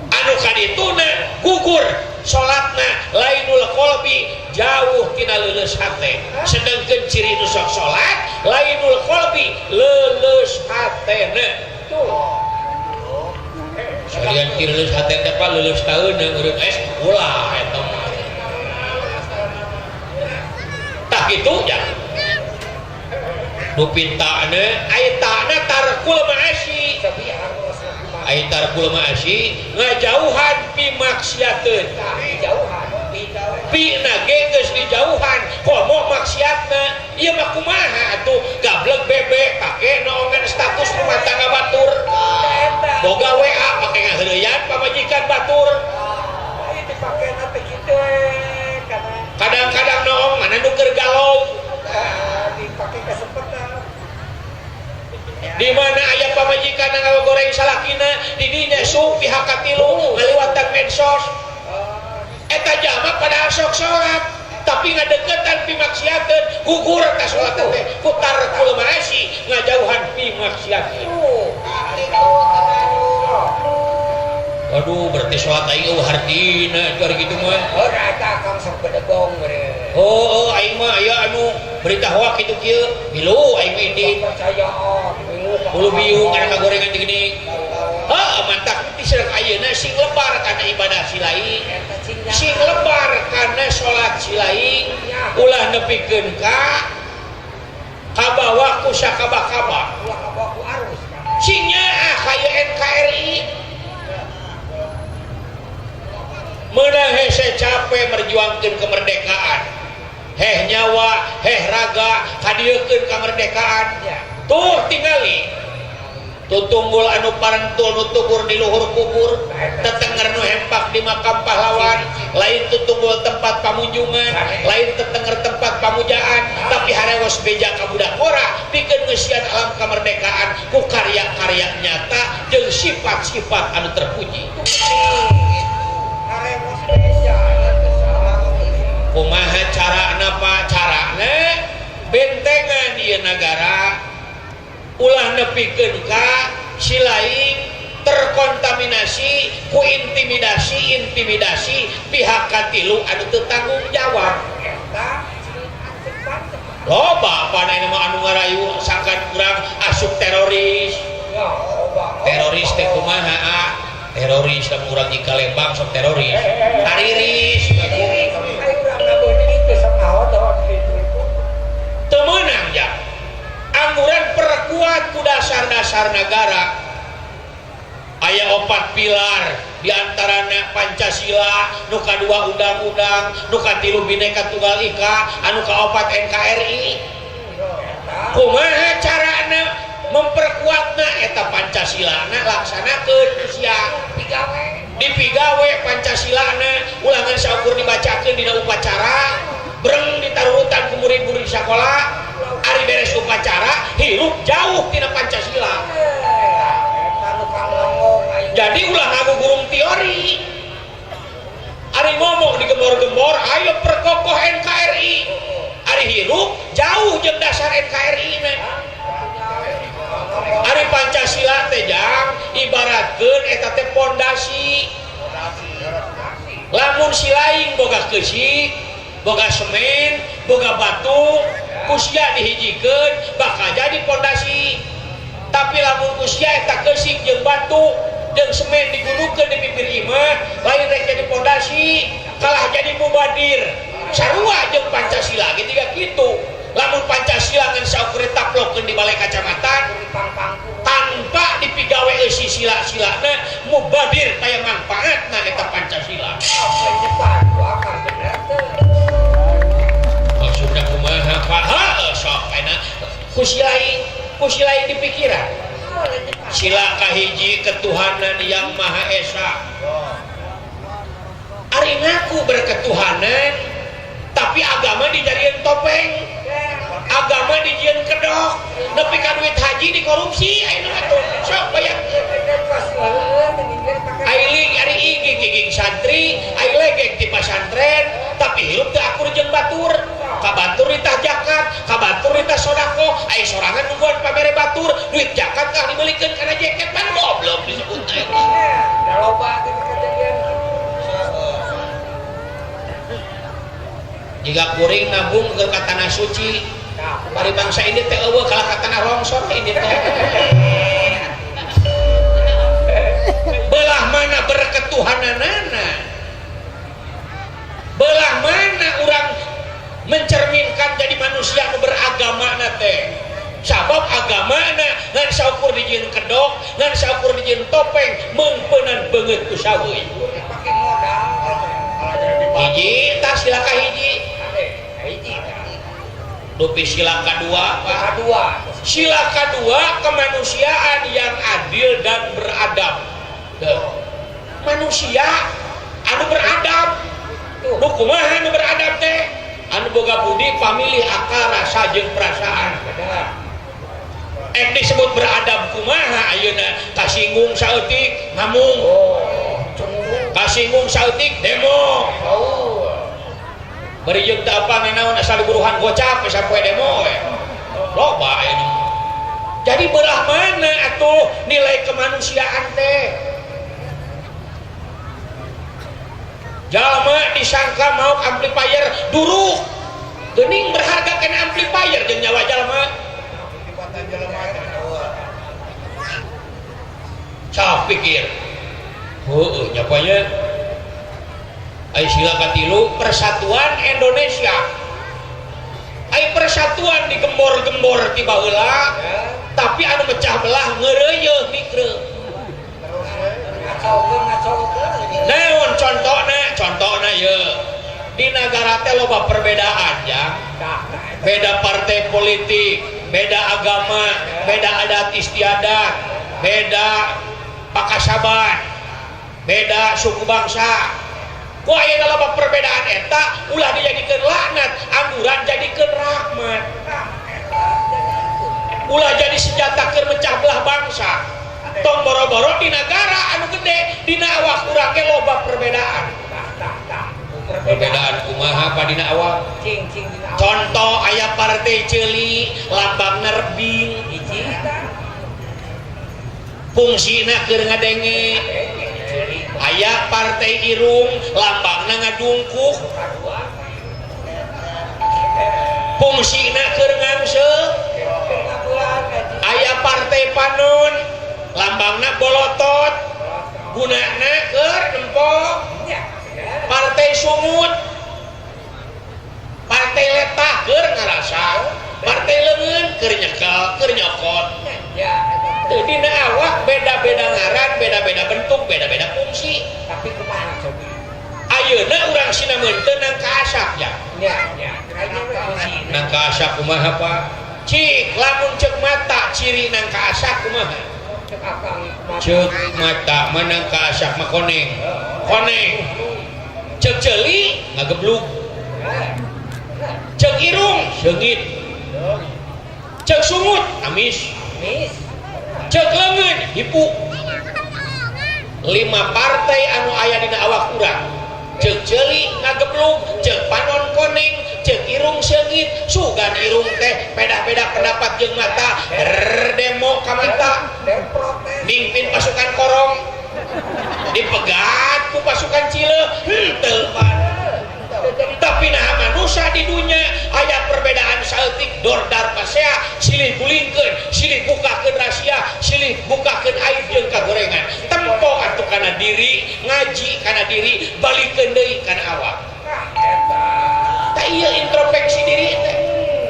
Speaker 4: Anu kadituna gugur salatna lainul qalbi, jauh tina leuleus hate. Sedengkeun ciri nu sok salat Lainul qalbi leuleus hatena.
Speaker 3: Tuh.
Speaker 4: Salian ti leuleus hate teh Pak leuleus taeuna eureun es ulah eta mah. Tah kitu ja. Nu pintana aya tana tarkul ma'asi. Aya tarkul ma'asi ngajauhan pi maksiateun. Pi na ge geus dijauhan komo maksiatna. Ieu mah kumaha atuh gablek bebek pake noongan status rumah tangga batur. Boga WA pake ngaheureyan pamajikan batur. Kadang-kadang noong mana nu keur galau. Di mana aya pamajikan ngagoreng salakina didinya su pihak katilu ngaliwatan medsos. Eta jalma padahal sok salat tapi ngadeukeutan pi maksiateun gugur ka salat teh ku tarkul maasi ngajauhan pi maksiateun. Aduh berarti salat aing eueuh hartina ari kitu mah.
Speaker 3: Oh eta kang sok bedegong meureun.
Speaker 4: Oh aing mah aya anu berita hoak kitu kieu milu aing mah indit.
Speaker 3: Percayaan milu.
Speaker 4: Bulu biung kana kagorengan teh geuning. Heuh mantak ti sareng ayeuna sing lebar kana ibadah si lain. Sing lebar kana salat si lain. Ulah nepikeun ka kabawa ku sakaba-kaba.
Speaker 3: Ulah kabawa ku arus.
Speaker 4: Sing nyaah kaya NKRI. Meunang hese capek merjuangkeun kemerdekaan. Heh nyawa, heh raga kadiekeun kemerdekaan. Tuh tingali. Tutunggul anu parentul nu tugur di luhur kubur, tetenger nu hempak di makam pahlawan, lain tutunggul tempat pamunjungan, lain tetenger tempat pamujaan, tapi harewos beja ka budak ngora pikeun ngeusian alam kemerdekaan ku karya-karya nyata jeung sifat-sifat anu terpuji. Kumaha carana Pak? Carana bentengan ieu nagara ulah nepikeun ka si lain terkontaminasi ku intimidasi pihak katilu anu teu tanggung jawab. Loba pana mah anu ngarayu sangkan urang asup teroris. Teroris teh kumaha? Teroris lamun urang di Lembang sok teroris. Tariris. Teu meunang ja. Angguran perkuat ku dasar-dasar negara. Aya 4 pilar diantarana Pancasila, nu kadua undang-undang, nu katilu Bhinneka Tunggal Ika, anu kaopat NKRI. Kumaha carana memperkuatna eta Pancasilana laksanakeun sia dipigawe Pancasilana ulangan saukur dibacakeun dina upacara breng ditarurutan ku murid-murid sakola ari beres upacara hirup jauh tina Pancasila. Jadi ulah ngagugurung teori ari ngomong digembor-gembor ayo perkokoh NKRI ari hirup jauh jeung dasar NKRI na. Ari Pancasila teh jang ibaratkeun eta teh pondasi. Lamun si lain boga keusik, boga semen, boga batu, ku sia dihijikeun bakal jadi pondasi. Tapi lamun ku sia eta keusik jeung batu jeung semen digunukeun di bibir imah, lain rek jadi pondasi, kalah jadi mubadir. Sarua jeung Pancasila ge jiga kitu. Lamun Pancasila ngan saukur ditaplokeun di balai kacamatan tanpa dipigawe eusi sila-silana mubadir taya manfaatna eta Pancasila. Maksudna kumaha Pak? Heuh sok ayeuna ku si lain dipikiran. Sila kahiji ketuhanan yang Maha Esa. Ari ngaku berketuhanan tapi agama dijadian topeng, agama dijieun kedok, nepi ka duit haji dikorupsi ayeuna mah tuh. Sok bayangkeun. Ai ari iging santri, ai legek ti pasantren, tapi hirup teu akur jeung batur. Ka batur ditah zakat, ka batur ditah sedekah, ai sorangan nungguan pamere batur, duit zakat kah dibelikeun kana jaket pan goblok disebut teh.
Speaker 3: Da loba teh kejadian kitu.
Speaker 4: Jika kuring nabung ke tanah suci, Bari bangsa ini teh eueuh kalah ka tanah longsor ini teh. Belah mana berketuhananana? Belah mana orang mencerminkan jadi manusia nu beragama na teh? Sabab agamana ngan saukur dijieun kedok, ngan saukur dijieun topeng, meungpeunan beungeut ku sahuy.
Speaker 3: Pakai modal.
Speaker 4: Hiji tah sila kahiji,
Speaker 3: Hiji.
Speaker 4: Dupi sila kadua, Pak.
Speaker 3: Kedua.
Speaker 4: Sila kedua, kemanusiaan yang adil dan beradab. Tuh. Manusia anu beradab.
Speaker 3: Tuh.
Speaker 4: Nu kumaha anu beradab teh? Anu boga budi, pamilih, akal, rasa jeung perasaan.
Speaker 3: Benar.
Speaker 4: Ek disebut beradab kumaha ayeuna kasinggung saeutik ngamung,
Speaker 3: Oh, cemburu.
Speaker 4: Kasinggung saeutik demo.
Speaker 3: Oh.
Speaker 4: Bari jeung teu apa nanaon asal buruhan gocap we sapoe demo we. Loba ayeuna. Jadi belah mana atuh nilai kemanusiaan teh? Jalma disangka mau amplifier duruk. Geuning berharga kana amplifier jeung nyawa jalma. Cah pikir. Heueuh nya nya. Ai sila katilu persatuan Indonesia. Ai persatuan digembor-gembor ti baheula, tapi anu mecah belah ngeureuyeuh mikreuh.
Speaker 3: Ngacaukeun ngacaukeun.
Speaker 4: Naon contona? Contona ye. Di nagara teh loba perbedaan ya.
Speaker 3: Tah, tah, eta.
Speaker 4: Beda partai politik, beda agama, beda adat istiadat, beda pakasaban, beda suku bangsa. Ku ayeuna loba perbedaan eta ulah dijadikeun laknat, angguran jadikeun rahmat. Ulah jadi senjata keur mecah belah bangsa. Tong boro-boro di nagara anu gede, dina awak urang ge loba perbedaan.
Speaker 3: Tah, tah, tah.
Speaker 4: Perbedaan kumaha pa dina awak?
Speaker 3: Cing cing dina awak.
Speaker 4: Contoh aya partai ceuli lambangna rebing,
Speaker 3: Hiji tah.
Speaker 4: Fungsina keur ngadenge.
Speaker 3: Ceuli.
Speaker 4: Aya partai irung lambangna ngadungkuk,
Speaker 3: Kadua.
Speaker 4: Fungsina keur ngangseuk.
Speaker 3: Keur ngabulan gaji.
Speaker 4: Aya partai panon lambangna bolotot, gunana keur nempok.
Speaker 3: Nya.
Speaker 4: Partai sungut, partai letah keur ngarasa, partai leungeun keur nyekel, keur nyokot.
Speaker 3: Ya, eta teh.
Speaker 4: Teu dina awak beda-beda ngaran, beda-beda bentuk, beda-beda fungsi.
Speaker 3: Tapi kumaha coba?
Speaker 4: Ayeuna urang sinameun teu nangka asap ya.
Speaker 3: Nya, nya. Kayaknya we fungsina.
Speaker 4: Nangka asap kumaha, Pak? Cik, lamun ceuk mata ciri nangka asap kumaha?
Speaker 3: Cek akang kumaha?
Speaker 4: Ceuk mata mah nangka asap mah koneng. Koneng. Ceuk ceuli ngageblug. Ceuk irung seungit. Ceuk sungut amis.
Speaker 3: Mis.
Speaker 4: Ceuk leungeun hipu. 5 partai anu aya dina awak urang. Ceuk ceuli ngageblug, ceuk panon koneng, ceuk irung seungit, sugan irung teh beda-beda pendapat jeung mata, demo ka mata,
Speaker 3: Dan protes.
Speaker 4: Mimpin pasukan korong, dipegat ku pasukan Cile, henteu pan. Tapi nah manusia di dunia aya perbedaan saeutik dordar pasea, silih gulingkeun, silih bukakeun rahasia, silih bukakeun aib jeung kagorengan. Tempo atuh kana diri, ngaji kana diri, balikeun deui kana awak.
Speaker 3: Tah, eta.
Speaker 4: Tah ieu introspeksi diri teh.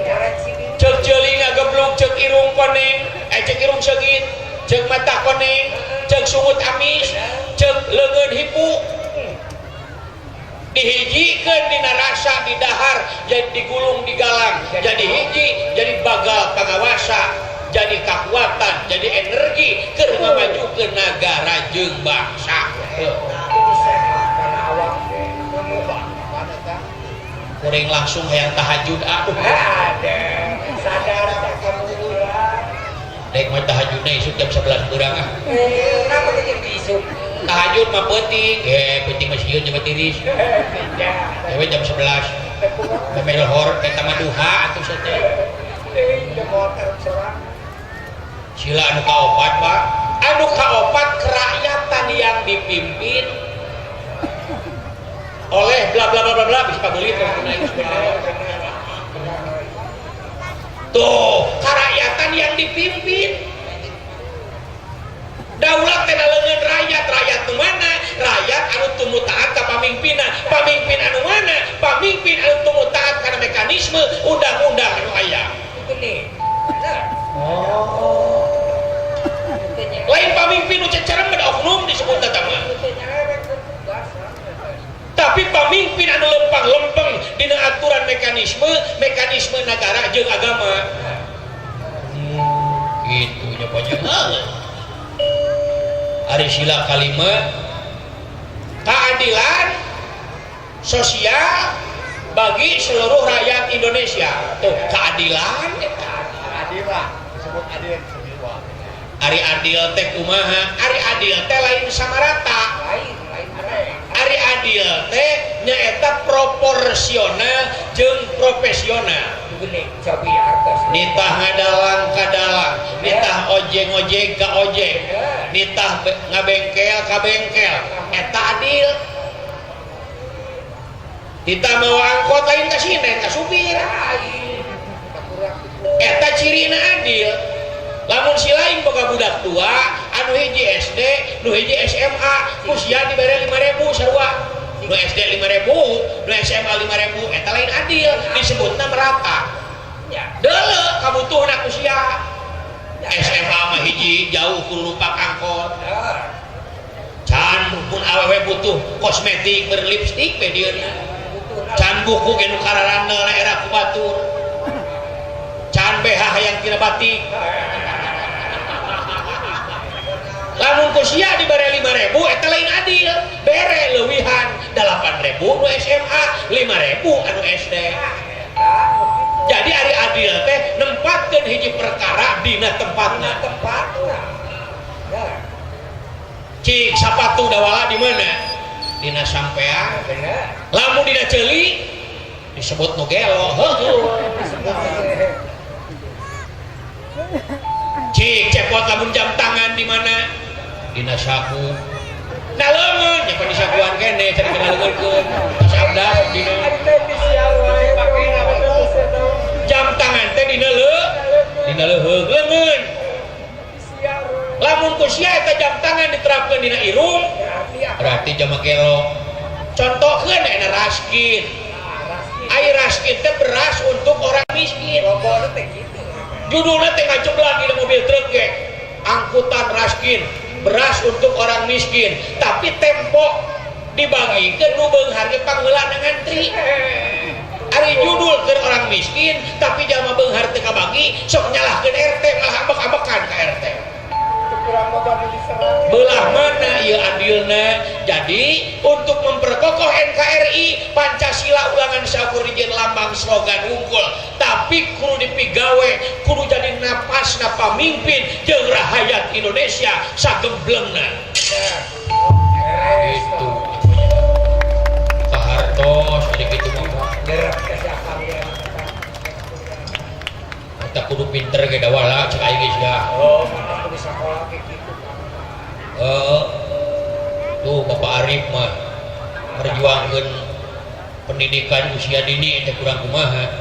Speaker 3: Koreksi diri.
Speaker 4: Ceuk ceuli ngageblug, ceuk irung koneng, ceuk irung seungit, ceuk mata koneng, ceuk sungut amis, ceuk leungeun hipu. Dihijikeun dina rasa di dahar, jadi digulung digalang, jadi hiji, jadi bagal pangawasa, jadi kekuatan, jadi energi keur ngamajukeun nagara jeung bangsa.
Speaker 3: Jadi sehat kana awak teh.
Speaker 4: Kuring langsung hayang tahajud aduh.
Speaker 3: Ada. Sadar tak kamu urang.
Speaker 4: Dek mah tahajudna isuk jam 11 beurang ah.
Speaker 3: Kenapa teh jeung isuk?
Speaker 4: Tahajud mah peuting, peuting mah sieun jeung tiris.
Speaker 3: Ya.
Speaker 4: Dewe jam 11. Memeh lohor eta mah duha atuh teh.
Speaker 3: Motor serang.
Speaker 4: Sila anu kaopat, Pak. Anu kaopat kerakyatan yang dipimpin oleh bla bla bla bla bla bisa pabeulit. Tuh, karakyatan yang dipimpin. Daulat teh leungeun rakyat, rakyat nu mana? Rakyat anu tumu taat ka pamimpinna, pamimpin anu mana? Pamimpin anu tumu taat kana mekanisme undang-undang anu aya.
Speaker 3: Gini. Bener.
Speaker 4: Oh. Lain pamimpin nu cecerem oknum disebut eta mah. Tapi pamimpin anu lempang-lempeng dina aturan mekanisme, mekanisme negara jeung agama. Gitu nya pokoknya. Ari sila kalima keadilan sosial bagi seluruh rakyat Indonesia. Tuh, keadilan
Speaker 5: Keadilan disebut adil semua.
Speaker 4: Ari adil teh kumaha? Ari adil teh lain sama rata.
Speaker 3: Lain, lain.
Speaker 4: Ari adil teh nyaeta proporsional jeung profesional.
Speaker 3: Gini, cobi artos.
Speaker 4: Nitah ngadalang ka dalang, nitah ojek-ojek ka ojek, nitah ngabengkel ka bengkel, eta adil. Nitah mawa angkot lain ka sinen ka supir. Eta cirina adil. Lamun si lain boga budak tua, anu hiji SD, nu hiji SMA, ku sia dibere 5.000 sarua. Nu SD 5.000, nu SMA 5.000, eta lain adil, disebutna merata. Deuleu kabutuhna ku sia. SMA mah hiji jauh kudu numpak angkot. Can pun awewe butuh kosmetik berlipstik we dieuna. Can buku ge nu kararandel era ku batur. Can BH hayang tina batik. Lamun ku sia dibere 5.000 eta lain adil, bere leuwihan 8.000 nu SMA, 5.000 anu SD. Jadi ari adil teh nempatkeun hiji perkara dina tempatna.
Speaker 3: Tempatna.
Speaker 4: Cik sapatu dawala di mana? Dina sampean.
Speaker 3: Bener.
Speaker 4: Lamun dina ceuli disebut nu gelo. Heuh. Cik cepot lamun jam tangan di mana? Dina saku. Nah leungeun nya di sakuan kene cari kana leungeunkeun. Sabda dina jam tangan teh dina dina leuheung leungeun. Lamun ku sia eta jam tangan diterapkeun dina irung berarti jam gelo. Contohkeun aya raskin. Ai raskin teh beras untuk orang miskin. Judulnya teh ngajeblang di mobil truk ge. Angkutan raskin, beras untuk orang miskin, tapi tempo dibagikeun nu beunghar ge pangheulana ngantri. Ari judul keur orang miskin, tapi jalma beunghar teu kabagi, sok nyalahkeun RT, malah ambek-ambekan ka RT. Belah mana ieu adilna? Jadi untuk memperkokoh NKRI, Pancasila ulangan saukur dijieun lambang slogan unggul, tapi kudu dipigawe, kudu jadi napasna pamimpin jeung rahayat Indonesia sagemblengna. Itu kahartos ari kitu mah. Eta kudu pinter ge dawala cek aing geus ya.
Speaker 3: Oh, mata kudu sakola ge kitu.
Speaker 4: Tuh Bapak Arif mah merjuangkeun pendidikan usia dini teh kurang kumaha.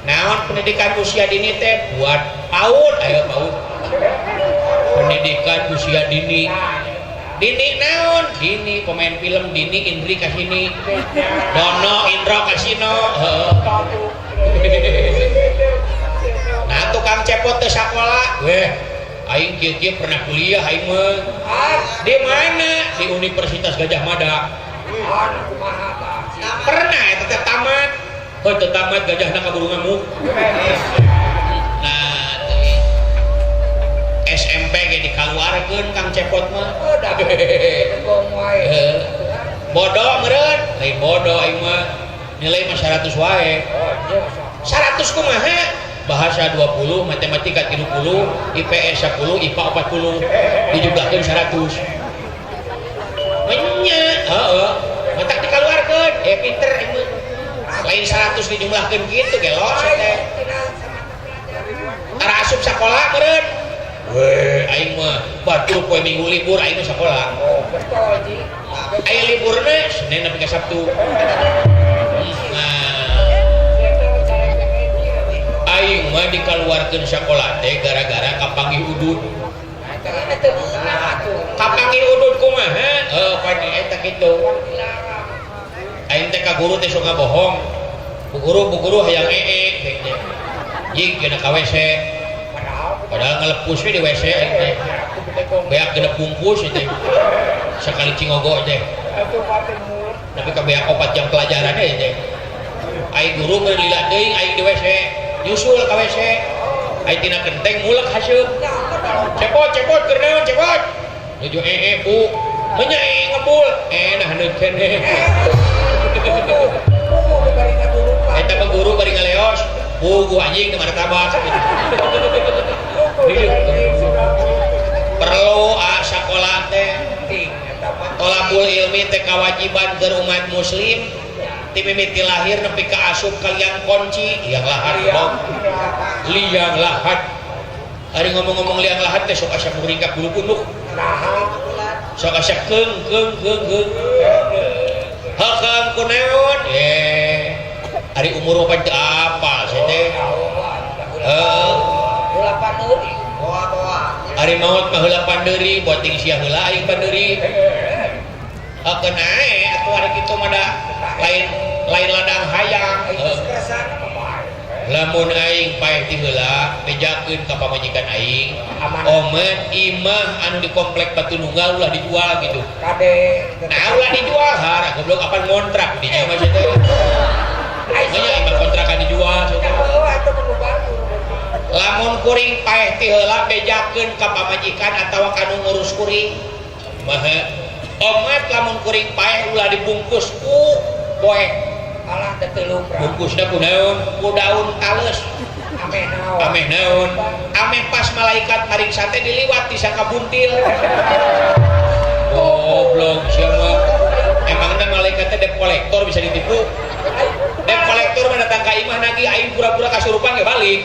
Speaker 4: Naon pendidikan usia dini teh buat PAUD, ayo PAUD. Pendidikan usia dini. Dini naon? Dini pemain film Dini Indri Kasini. Dono Indro Kasino. Heeh. Nah tukang cepot teh sakola, weh aing kieu-kieu pernah kuliah aing mah. Di mana? Di Universitas Gajah Mada. Pernah eta teh tamat. Heuh teu tamat gajahna kaburu ngamuk. Nah, teuing. SMP ge dikaluarkeun Kang Cepot mah. Bodoh meureun, lain bodoh aing mah. Nilai mah 100 wae. 100 kumaha? Bahasa 20, matematika 30, IPS 10, IPA 40, dijumlahkeun 100. Menya, heeh. Matak dikaluarkeun, pinter aing mah. Lain 100 dijumlahkeun kitu gelo teh. Tara asup sakola meureun. Weh, aing mah batur poe Minggu libur aing mah sakola.
Speaker 3: Oh, betul ji.
Speaker 4: Aya liburna Senin nepi ka Sabtu. Nah, Aing mah dikaluarkeun sakola teh gara-gara kapanggih udud.
Speaker 6: Eta teu meunang atuh.
Speaker 4: Kapanggih udud kumaha? Heuh, pan eta kitu. Aing teh ka guru teh sok ngabohong. Bu guru hayang ee cek teh. Jing cenah ka WC. Padahal ngalepus we di WC aing teh. Beak genep bungkus teh. Sakali cingogo teh. Tapi ka beak 4 jam pelajaran we teh. Aing guru keur lila teuing aing di WC. Nyusul ka WC. Aing tina kenteng mulek haseup. Cepot cepot keur naon cepot. Nuju ee bu. Menya ee ngebul. Nah haneut keneh. Eta mah guru bari ngaleos. Puguh anjing teu martabak. Perlu sakola teh. Tolabul ilmi teh kawajiban keur umat muslim. Ti mimiti lahir nepi ka asup ka liang kunci, liang lahat dong. Liang lahat. Ari ngomong-ngomong liang lahat teh sok asa muringkak bulu punduk. Sok asa keung keung keung keung. Hakeung kunaon? Ari umur mah teu apal sia teh. Heuh. Ari maot mah heula pandeuri, boting sia heula aing pandeuri. Hakeun ae atuh ari kitu mah da lain lain ladang hayang. Lamun aing paeh ti heula bejakeun ka pamajikan aing. Omet imah anu di komplek Batu Nunggal ulah dijual gitu.
Speaker 3: Kade.
Speaker 4: Nah ulah dijual hara goblok apan ngontrak dinya mah sia teh. Nya imah kontrakan dijual sia teh. Lamun kuring paeh ti heula bejakeun ka pamajikan atawa ka nu ngurus kuring. Maha omat lamun kuring paeh ulah dibungkus ku poek.
Speaker 3: Alah teu lumrah.
Speaker 4: Bungkusna ku daun, ku daun tales.
Speaker 3: Ameh naon?
Speaker 4: Ameh naon? Ameh pas malaikat mariksa teh diliwat disangka buntil. Goblok sia mah. Emangna malaikat teh debt collector bisa ditipu? Debt collector mah datang ka imah nagih aing pura-pura kasurupan ge balik.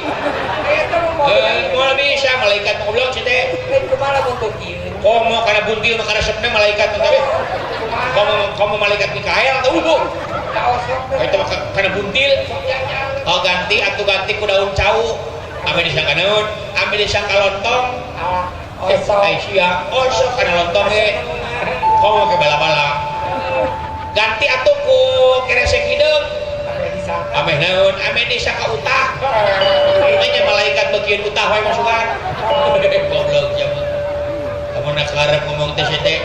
Speaker 4: Moal bisa malaikat goblok sia teh.
Speaker 3: Kumaha lamun teu kieu?
Speaker 4: Komo kana buntil mah karesepna malaikat mah teh. Komo komo malaikat Mikael teh ubuh. Eta mah kana buntil. Oh ganti atuh ganti ku daun cau. Ame disangka naon? Ame disangka lontong.
Speaker 3: Osok.
Speaker 4: Ai sia, osok kana lontong ge. Komo ke bala-bala. Ganti atuh ku keresek hideung. Ameh naon? Ameh disangka utah. Nya malaikat beukeun utah wae masukan. Goblok sia mah. Lamun karep ngomong teh sia teh.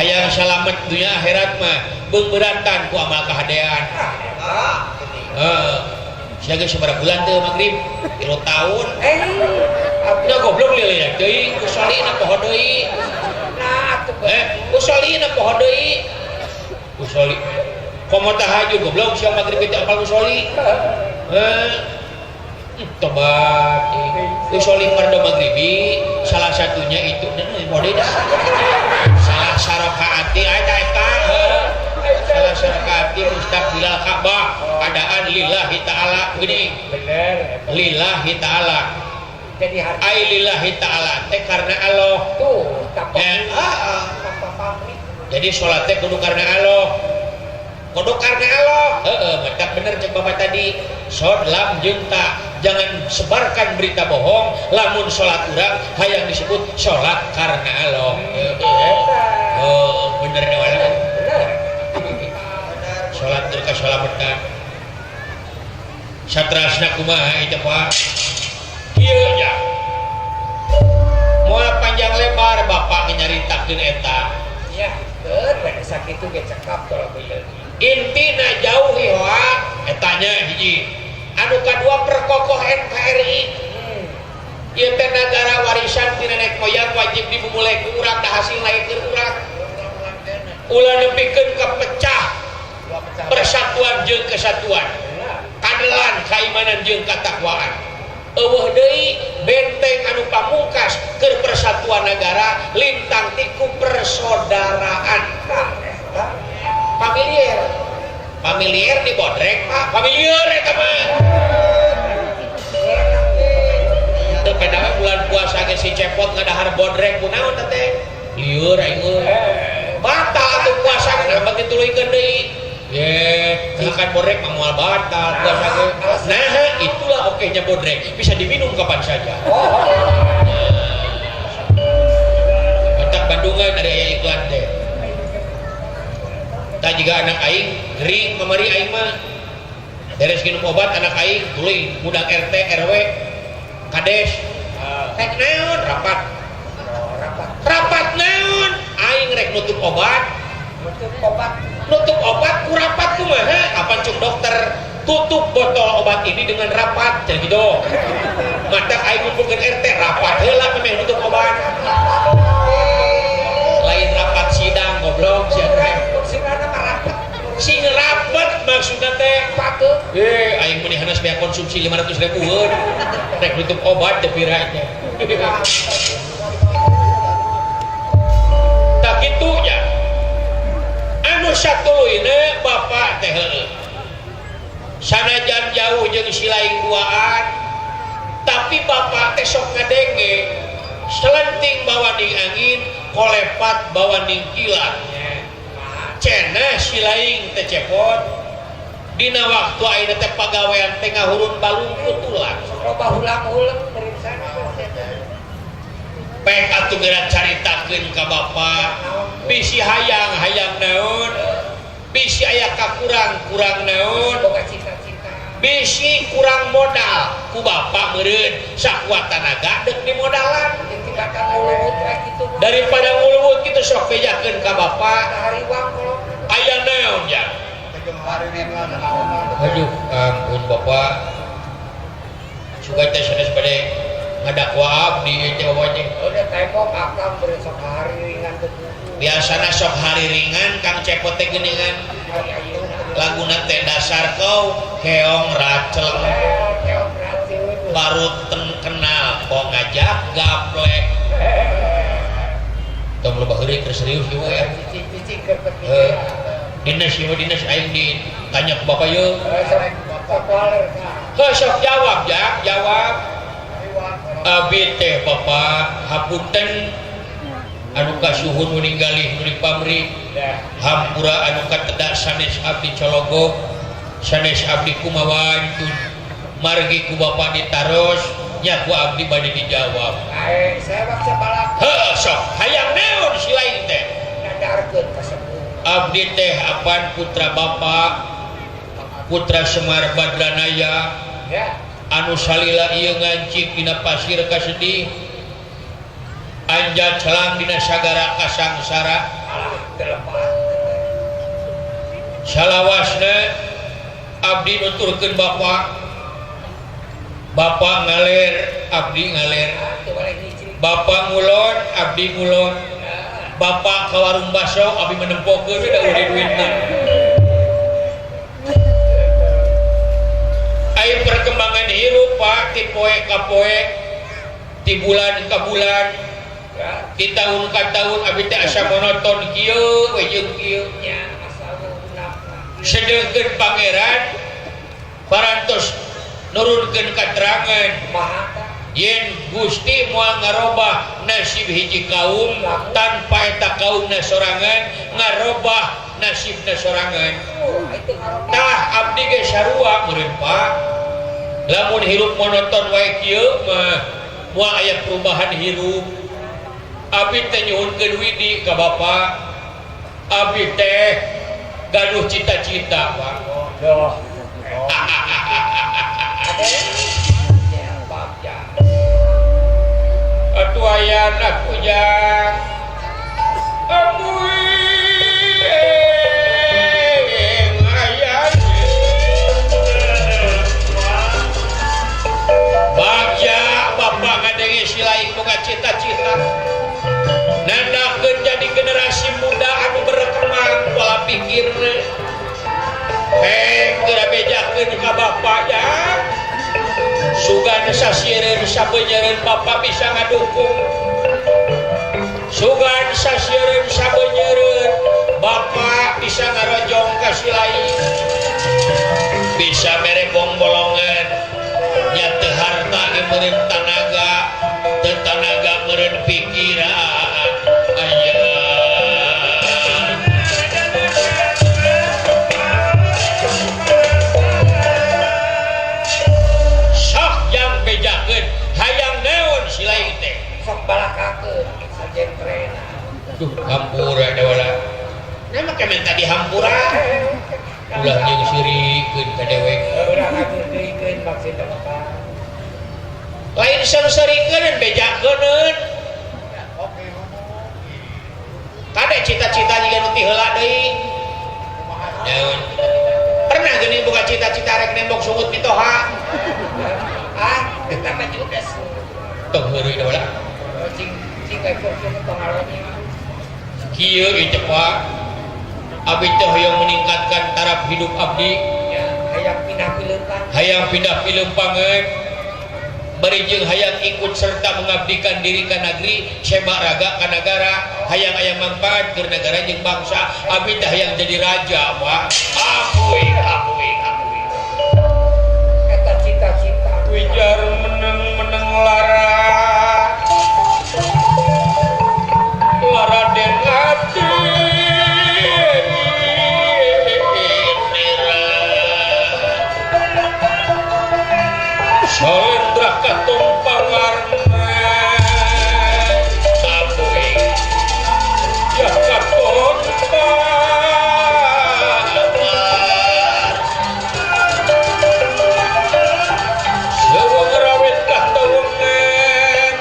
Speaker 4: Hayang salamet dunya akhirat mah beungbeuratan ku amal kahadean. Heeh. Sia geus sabaraha bulan teu magrib? 3 tahun. Nya goblok leuleuyah deui, usolina poho deui. Usolina poho deui. Usoli. Komo tahajud goblok sia magrib teh apal usoli. Tobat. Usoli fardu magribi salah satunya itu mode dah. Salah sarakaati eta eta. Salah sarakaati mustaqbilal Ka'bah adaan lillahi ta'ala gini.
Speaker 3: Bener.
Speaker 4: Lillahi ta'ala.
Speaker 3: Jadi harga.
Speaker 4: Ai lillahi ta'ala teh karena Allah.
Speaker 3: Tuh, tanpa
Speaker 4: Ya,
Speaker 3: tanpa pamrih.
Speaker 4: Jadi sholat teh kudu karena Allah. Kudu karena Allah. Heeh, mantap bener cek bapak tadi. Sod lam jeung ta. Jangan sebarkan berita bohong lamun sholat urang hayang disebut sholat karena Allah. Oh, bener nih wala.
Speaker 3: Bener.
Speaker 4: Sholat keur kasalametan. Satrasna kumaha itu Pak? Kieu nya. Moal panjang lebar bapak nyaritakeun eta.
Speaker 3: Ya, bener bener sakitu ge cekap kalau beuleung.
Speaker 4: Intina jauhi hoak etanya hiji. Anu kadua perkokoh NKRI. Ieu teh nagara warisan ti nenek moyang wajib dimumule ku urang da hasil lahir urang. Ulah nepikeun ka pecah persatuan jeung kesatuan. Kadelan kaimanan jeung katakwaan. Eueuh deui benteng anu pamungkas keur persatuan negara lintang tiku persaudaraan. Familiar. Familiar dibodrek Pak, familiar eta mah. Teu pedawe bulan puasa ge si Cepot ngadahar bodrek kunaon teh? Lieur aing euy. Batal atuh puasa ge nah dituluykeun deui. Ye, makan bodrek mah moal batal puasa ge. Nah, itulah oke Pakainya bodrek, bisa diminum kapan saja.
Speaker 3: Oh.
Speaker 4: Otak Bandungan ada aya iklan teh. Tah jiga anak aing gering mamari aing mah. Beres minum obat anak aing tuluy ngundang RT, RW, Kades. Rek naon rapat.
Speaker 3: Rapat.
Speaker 4: Rapat naon? Aing rek nutup obat.
Speaker 3: Nutup obat.
Speaker 4: Nutup obat ku rapat kumaha? Apan cuk dokter? Tutup botol obat ini dengan rapat, jadi gitu. Matak aing ngumpulkeun RT rapat heula memeh nutup obat. Lain rapat sidang goblok sia teh.
Speaker 3: Fungsina mah rapat.
Speaker 4: Sing rapat maksudna teh.
Speaker 3: Patuh.
Speaker 4: Aing meuni hanas biaya konsumsi 500 ribuan. Rek nutup obat teu pira nya. Tak kitu nya. Anu satuluyna bapak teh heueuh. Sanajan jauh jeung si lain duaan, tapi bapak teh sok ngadenge selenting bawaning angin, kolepat bawaning kilat. Cenah si lain teh cepot dina waktu ayeuna teh pagawean teh ngahurun balung kutulan.
Speaker 3: Loba hulang-huleng berinsana.
Speaker 4: Pek atuh geura caritakeun ka bapak, bisi hayang hayang naon, bisi aya kakurang kurang naon,
Speaker 3: Boga cita-cita.
Speaker 4: Bisi kurang modal ku bapak meureun sakuat tanaga deuk dimodalan.
Speaker 3: Tibatan nguluwut we kitu.
Speaker 4: Daripada nguluwut kitu sok bejakeun ka bapak.
Speaker 3: Hariwang kolot.
Speaker 4: Aya naon ya? Aduh, ampun bapak. Sugan teh sanes bade ngadakwa abdi ieu teh bapak teh.
Speaker 3: Udah tembok akang beureun sok hari ringan teu kudu.
Speaker 4: Biasana sok hari ringan Kang Cepot teh geuningan.
Speaker 3: Hari ayeuna.
Speaker 4: Laguna teh dasar kau keong raceleng.
Speaker 3: Keong racun.
Speaker 4: Baru ten kenal kok ngajak gaplek. Tong loba heureuy keur serius ieu ya.
Speaker 3: Cicing-cicing keur penting.
Speaker 4: Dinas ieu dinas aing ditanya ku bapak ieu.
Speaker 3: Sok waler tah.
Speaker 4: Heuh sok jawab ya, jawab. Abi teh bapak hapunten anu kasuhun nu ninggalih nu dipamrih. Hampura anu katedak sanes abdi cologok, sanes abdi kumawantun. Margi ku bapak ditaros, nya ku abdi bade dijawab.
Speaker 3: Ae, saya waktu balak.
Speaker 4: Heuh sok hayang naon si lain teh?
Speaker 3: Nadarkeun kasepuh.
Speaker 4: Abdi teh apan putra bapak, putra Semar Badranaya.
Speaker 3: Ya.
Speaker 4: Anu salila ieu ngancik dina pasir kasedih, anja celang dina sagara kasangsara.
Speaker 3: Alah, telepat.
Speaker 4: Salawasna abdi nuturkeun bapak, bapak ngaler, abdi ngaler. Bapak ngulon, abdi ngulon. Bapak ka warung baso, abdi menempokeun da eueuh duitna. Ayo perkembangan hirup Pak, ti poe ka poe, ti bulan ka bulan, ti tahun ka tahun abdi teh asa monoton kieu we jeung kieu. Sedengkeun pangeran parantos nurunkeun katerangan yen Gusti moal ngarobah nasib hiji kaum tanpa eta kaumna sorangan ngarobah nasibna sorangan. Tah abdi ge sarua meureun Pak, lamun hirup monoton wae kieu mah moal aya perubahan hirup. Abdi teh nyuhunkeun widi ka bapa, abdi teh gaduh cita-cita Pak. Atuh aya anak ujang Bagja bapak ngadenge si lain boga cita-cita nandakeun jadi generasi muda anu berkembang pola pikirna. Geura bejakeun ka bapak ya. Sugan sasiereun sabeunyereun bapak bisa ngadukung. Sugan sasiereun sabeunyereun bapak bisa ngarojong ka si lain. Bisa mere bongbolongan nya teu harta ge meureun tanaga, teu tanaga meureun pikiran. Aya. Sok Ulah jeung seurikeun ka dewek.
Speaker 3: Ulah ngageukeun maksudna mah.
Speaker 4: Lain seurikeun bejakeun. Kade cita-cita jiga nu ti heula deui. Naon? Pernah geuning boga cita-cita rek nembok sungut mitoha?
Speaker 3: Ah, eta mah judes.
Speaker 4: Tong heureuy da ulah.
Speaker 3: Cing cing ekor sungut tong alonnya.
Speaker 4: Kieu ieu teh Pak. Abdi teh hoyong meningkatkan taraf hidup abdi.
Speaker 3: Ya, hayang pindah pileumpang.
Speaker 4: Hayang pindah pileumpang bari jeung hayang ikut serta mengabdikan diri ka negeri, semak raga ka nagara, hayang aya manfaat keur nagara jeung bangsa. Abdi teh hayang jadi raja, Pak. Apuy, apuy, apuy.
Speaker 3: Eta cita-cita.
Speaker 4: Wijar meneng-meneng lara. Lara den ati. Salendra katumpangarna apuy. Ya katumpangar. Seweng rawit katuwengan.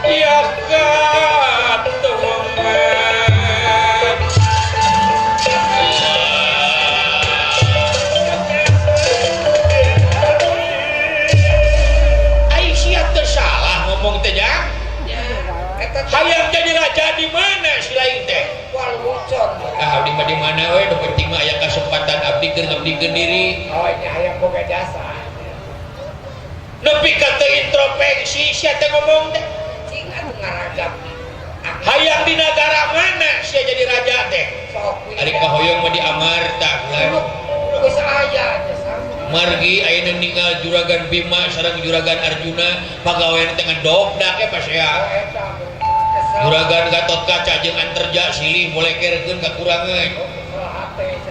Speaker 4: Ya katuwengan. Ai sia teu salah ngomong teh jang. Hayang jadi raja di mana si lain teh? Ah, abdi mah di mana we, nu penting mah aya kasempatan abdi keur ngabdikeun diri.
Speaker 3: Oh, nya hayang boga jasa.
Speaker 4: Nepi ka teu introspeksi sia teh ngomong teh.
Speaker 3: Cing atuh ngaragap.
Speaker 4: Hayang di nagara mana sia jadi raja teh?
Speaker 3: Sok
Speaker 4: Ari kahoyong mah di Amarta ulah.
Speaker 3: Geus aya jasa.
Speaker 4: Margi ayeuna ninggal Juragan Bima sareng Juragan Arjuna pagawean teh ngedok-dak ge pasea.
Speaker 3: Oh, eta.
Speaker 4: Juragan Gatotkaca jeung Anterja silih molekerkeun kakurangan.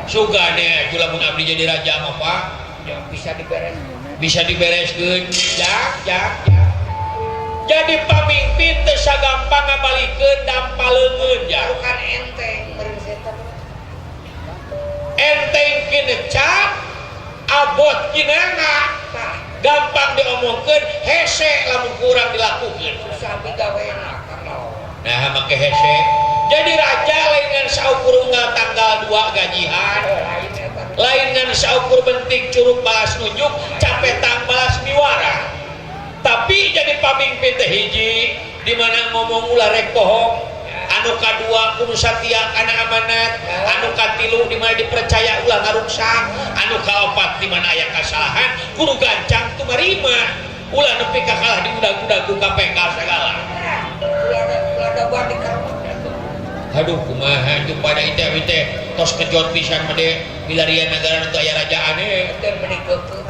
Speaker 4: Sugane atuh lamun abdi jadi raja mah Pak.
Speaker 3: Ya, bisa diberes.
Speaker 4: Bisa dibereskeun. Jak jak jak. Jadi pamimpin teu sagampang ngabalikeun dampaleungeun ja.
Speaker 3: Bukan enteng meureun setan.
Speaker 4: Enteng kinecap abot kinanga.
Speaker 3: Tah,
Speaker 4: Gampang diomongkeun, hese lamun kurang dilakukeun.
Speaker 3: susah migawena kalau.
Speaker 4: Nah, make hese. Jadi raja lain ngan saukur unggal tanggal 2 gajian.
Speaker 3: Lain eta.
Speaker 4: Lain ngan saukur bentik curug balas nunjuk, capetang balas miwara. Tapi jadi pamimpin teh hiji di mana ngomong ulah rek bohong. Anu kadua kudu satia kana amanat, anu katilu di mana dipercaya ulah ngaruksak, anu kaopat di mana aya kasalahan kudu gancang tumarima, ulah nepi ka kalah diudag-udag ku KPK sagala.
Speaker 3: Ulah ada buat di karung.
Speaker 4: Aduh kumaha itu pada itu abi teh tos kejot pisan mah de milarian nagara nu teu aya rajaan e.
Speaker 3: Teu meuni keukeuh.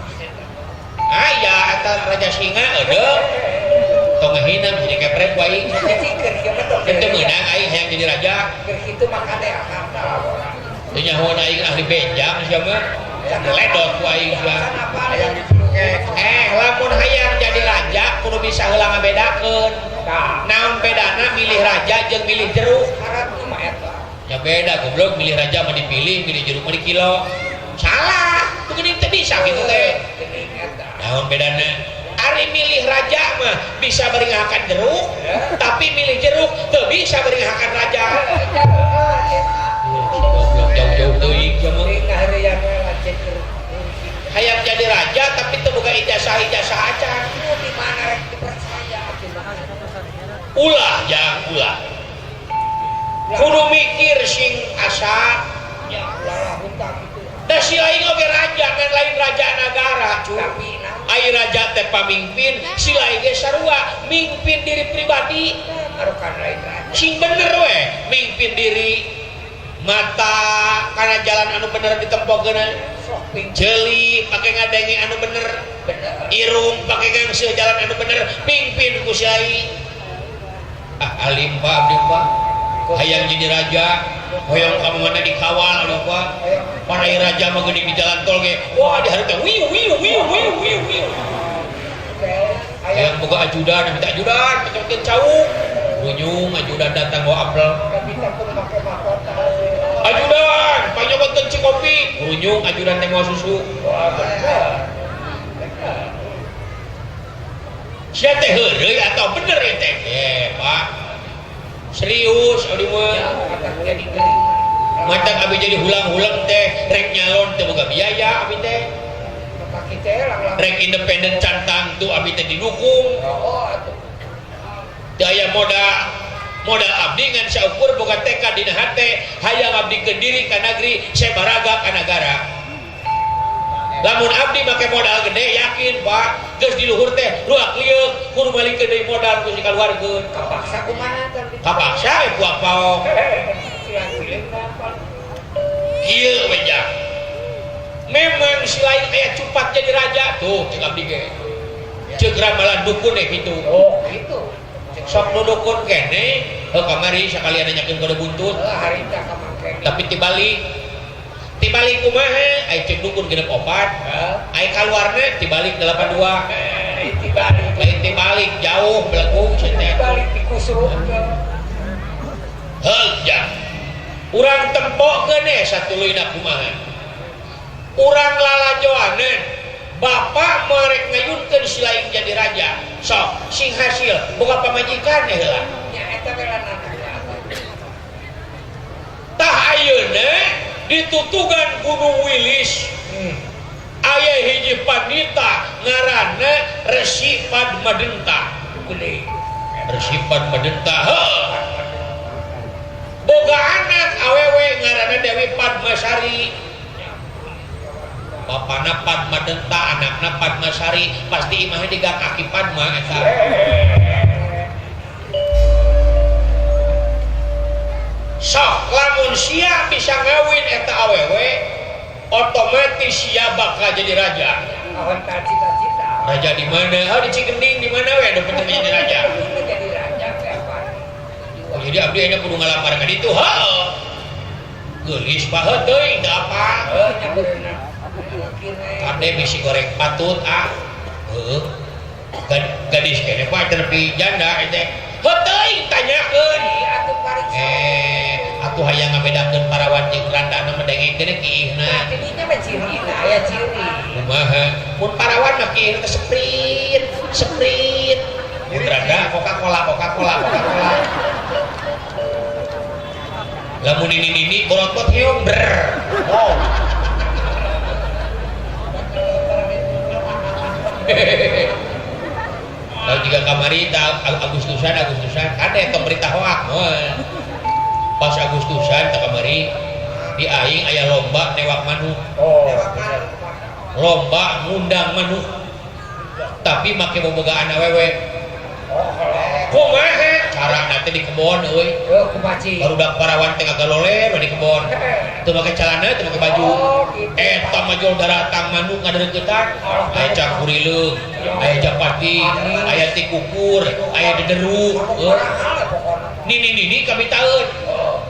Speaker 4: Aya eta raja singa eueuh. Tong ngahina bisa dikepret ku aing. Teu meunang aing hayang jadi raja.
Speaker 3: Keur kitu mah kade akang tah.
Speaker 4: Teu nyahoan aing ahli benjang sia mah. Ledot ku aing sia.
Speaker 5: Hayang dicurugek.
Speaker 4: Lamun hayang jadi raja kudu bisa heula ngabedakeun.
Speaker 3: Tah.
Speaker 4: Naon bedana milih raja jeung milih jeruk?
Speaker 3: Syaratna mah eta.
Speaker 4: Ya beda goblok, milih raja mah dipilih, milih jeruk mah dikilo. Salah, tuh geuning teh bisa kitu teh.
Speaker 3: Geuning eta.
Speaker 4: Naon bedana? Ari milih raja mah bisa beringahakan jeruk, tapi milih jeruk teu bisa beringahakan raja. Goblok jauh-jauh teuing sia mah.
Speaker 3: Teuing ngaheureuyan we lanceuk keur.
Speaker 4: Hayang jadi raja tapi teu boga ijazah-ijazah acan.
Speaker 3: Di mana rek dipercaya atuh mah.
Speaker 4: Ulah jang ulah. Kudu mikir sing asa.
Speaker 3: Ya ulah hutang gitu.
Speaker 4: Da si lain oge raja kan lain raja nagara cu.
Speaker 3: Tapi naon?
Speaker 4: Ai raja teh pamimpin, si lain ge sarua mingpin diri pribadi.
Speaker 3: Marukan lain raja.
Speaker 4: Sing bener we mingpin diri. Mata kana jalan anu bener ditempokeun,
Speaker 3: Sok ping
Speaker 4: ceuli pake ngadenge anu bener,
Speaker 3: bener.
Speaker 4: Irung pake gangseuh jalan anu bener, mingpin ku si lain. Ah alim Pak abdi Pak. Hayang jadi raja, hoyong ka mana dikawal abdi Pak. Para raja mah geuning di jalan tol ge. Wah di hareup teh wiu wiu wiu wiu wiu wiu. Hayang boga ajudan, minta ajudan, macam-macam cau. Runyung ajudan datang bawa apel. Ajudan, panyokotan cikopi. Kunyung ajudan teh moal susu. Sia teh heureuy atau bener ieu teh? Pak. Serius abdi mah. Matak abdi jadi hulang-hulang teh rek nyalon teh boga biaya abdi teh. Rek independen can tangtu abdi teh didukung. Daya modal abdi ngan saukur boga tekad dina hate hayang abdi keun diri ka nagri sabaraga ka nagara. Lamun abdi make modal gede yakin Pak geus di luhur teh ruak lieuk kudu balikeun deui modal ku dikaluarkeun.
Speaker 6: Kapaksa kumaha teh?
Speaker 4: Kapaksa we buak paok. Kieu we jang. Memang selain aya cupat jadi raja tuh cek abdi ge. Cek ramalan dukun deh kitu.
Speaker 6: Oh, gitu.
Speaker 4: Sok nu dukun kene heuh kamari sakalian nanyakeun kode buntut.
Speaker 6: Harita ka mangkene.
Speaker 4: Tapi tibalik tibalik kumaha ai cek dukun 64. Ai kaluarna tibalik 82.
Speaker 3: Tibalik.
Speaker 4: Lain tibalik jauh belegung cenah.
Speaker 3: Tibalik dikusruk.
Speaker 4: Heuh jang. Urang tempokeun we satuluyna kumaha. Urang lalajoaneun bapak marek ngayunkeun si lain jadi raja. Sok sing hasil boga pamajikan we heula.
Speaker 6: Nya eta we lanana.
Speaker 4: Tah ayeuna ditutugan Gunung Wilis. Aya hiji pandita ngaranna Resi Padmadenta.
Speaker 3: Gede.
Speaker 4: Resi Padmadenta heuh. Boga anak awewe ngaranna Dewi Padmasari. Bapana Padmadenta, anakna Padmasari, pasti imahna digang aki Padma eta. Sok lamun sia bisa ngawin eta awewe, otomatis sia bakal jadi raja.
Speaker 3: Cita-cita.
Speaker 4: Raja di mana? Oh di Cigending di mana we? Nu penting jadi raja.
Speaker 3: Jadi raja teh apa?
Speaker 4: Oh, jadi abdi ayeuna kudu ngalamar ka ditu. Heuh. Geulis baheut teuing teu apa.
Speaker 3: Heuh nya beunang.
Speaker 4: Kade bisi goreng patut ah. Heuh. Gadis kene pak tepi janda eta. Heuh teuing tanyakeun. Atuh hayang ngabedakeun parawan jeung randana mah dengekeun kiihna.
Speaker 6: Nah, tidinya mah cirina, aya ciri.
Speaker 4: Kumaha? Mun parawan mah kiihna teh sprint, sprint. Mun randa Coca-Cola, Coca-Cola, Coca-Cola. Lamun nini-nini borotot heong ber. Oh. Lalu jika kamari Agustusan, Agustusan ada yang berita hoak. Pas Agustusan tak kamari di aing aya lomba newak manuk.
Speaker 1: Oh,
Speaker 4: lomba ngundang manuk. Tapi make bobogaan awewe. Kumaha cara nanti di kebon euy.
Speaker 6: Heuh kumaci.
Speaker 4: Barudak parawan teh ngagaloler we di kebon. Teu make calana, teu make baju. Eta mah jol daratang manuk ngadeukeutan. Aya cangkurileung, aya japati, aya tikukur, aya dederuk. Nini-nini kami taeun.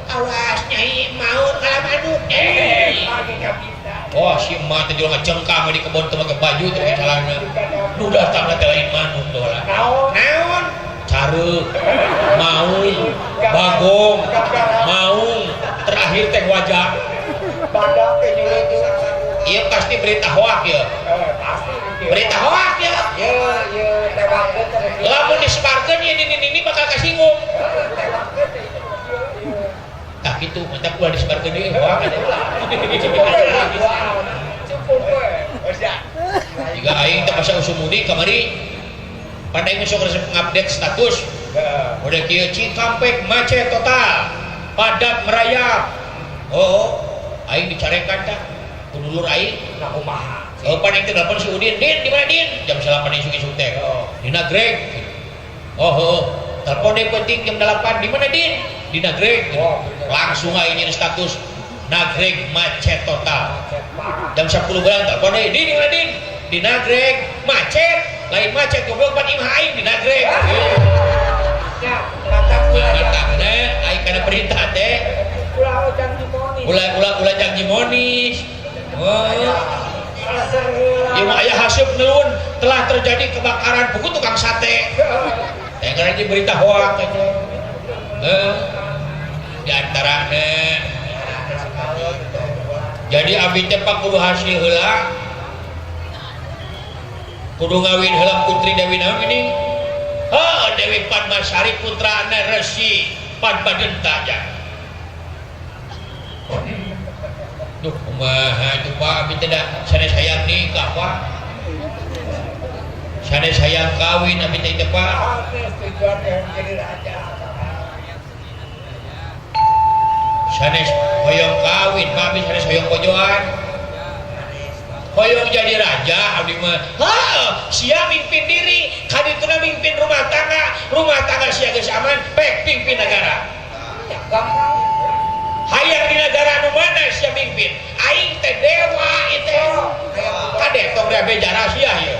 Speaker 4: Awas nyai maut kalah manuk. Oh si emak teh jol ngacengkang di kebon teu make baju, teu make calana. Nu datang teh lain manuk dola. Naon? Careuk, maung, bagong, maung, terakhir teh wajah. Iya pasti berita hoak ya. Berita hoak ya. Lamun disebarkeun ieu nini-nini bakal kasinggung. Tah kitu, mantap ulah disebarkeun deui hoak atuh. Jika aing teh masa usum mudik kamari pandai sok resep ngupdate status. Udah kieu Cikampek macet total, padat merayap. Oh, aing dicarekan tah ku dulur aing.
Speaker 3: Nah kumaha?
Speaker 4: Oh, pan aing teh telepon si Udin, "Din, di mana Din?" Jam 8 isuk-isuk teh. Di Nagreg. Oh, oh, telepon deui penting jam 8, "Di mana Din?" Di Nagreg. Langsung aing nyeun status Nagreg macet total. Jam 10 belang telepon deui, "Din, di mana Din?" Di Nagreg, macet. Lain macet goblok pan imah aing di Nagreg.
Speaker 3: Ya, mantap
Speaker 4: Mantapna aing kana perintah teh.
Speaker 3: Ulah ojang jimonis.
Speaker 4: Ulah ujang jimonis. Oh.
Speaker 3: Ieu
Speaker 4: mah aya haseup neun telah terjadi kebakaran buku tukang sate. Teh ngaran berita hoak eta. Heuh. Di antarana Jadi abi teh pak kudu hasil heula. Kudu ngawin heula putri Dewi naon geuning? Heuh, Dewi Padmasari putrana Resi Padmadenta ja. Duh, kumaha itu Pak, abi teh da sanes hayang nikah Pak. Sanes hayang kawin abi teh teh Pak.
Speaker 3: Sanes tujuan yang jadi raja.
Speaker 4: Sanes hoyong kawin Pak, abi sanes hoyong bojoan. Hoyong jadi raja abdi mah. Heuh, sia mimpin diri, kadituna mimpin rumah tangga sia geus aman, pek pimpin negara.
Speaker 6: Ya gampang.
Speaker 4: Hayang di negara anu mana sia mimpin? Aing teh dewa ieu teh. Kade tong beja rahasia ieu.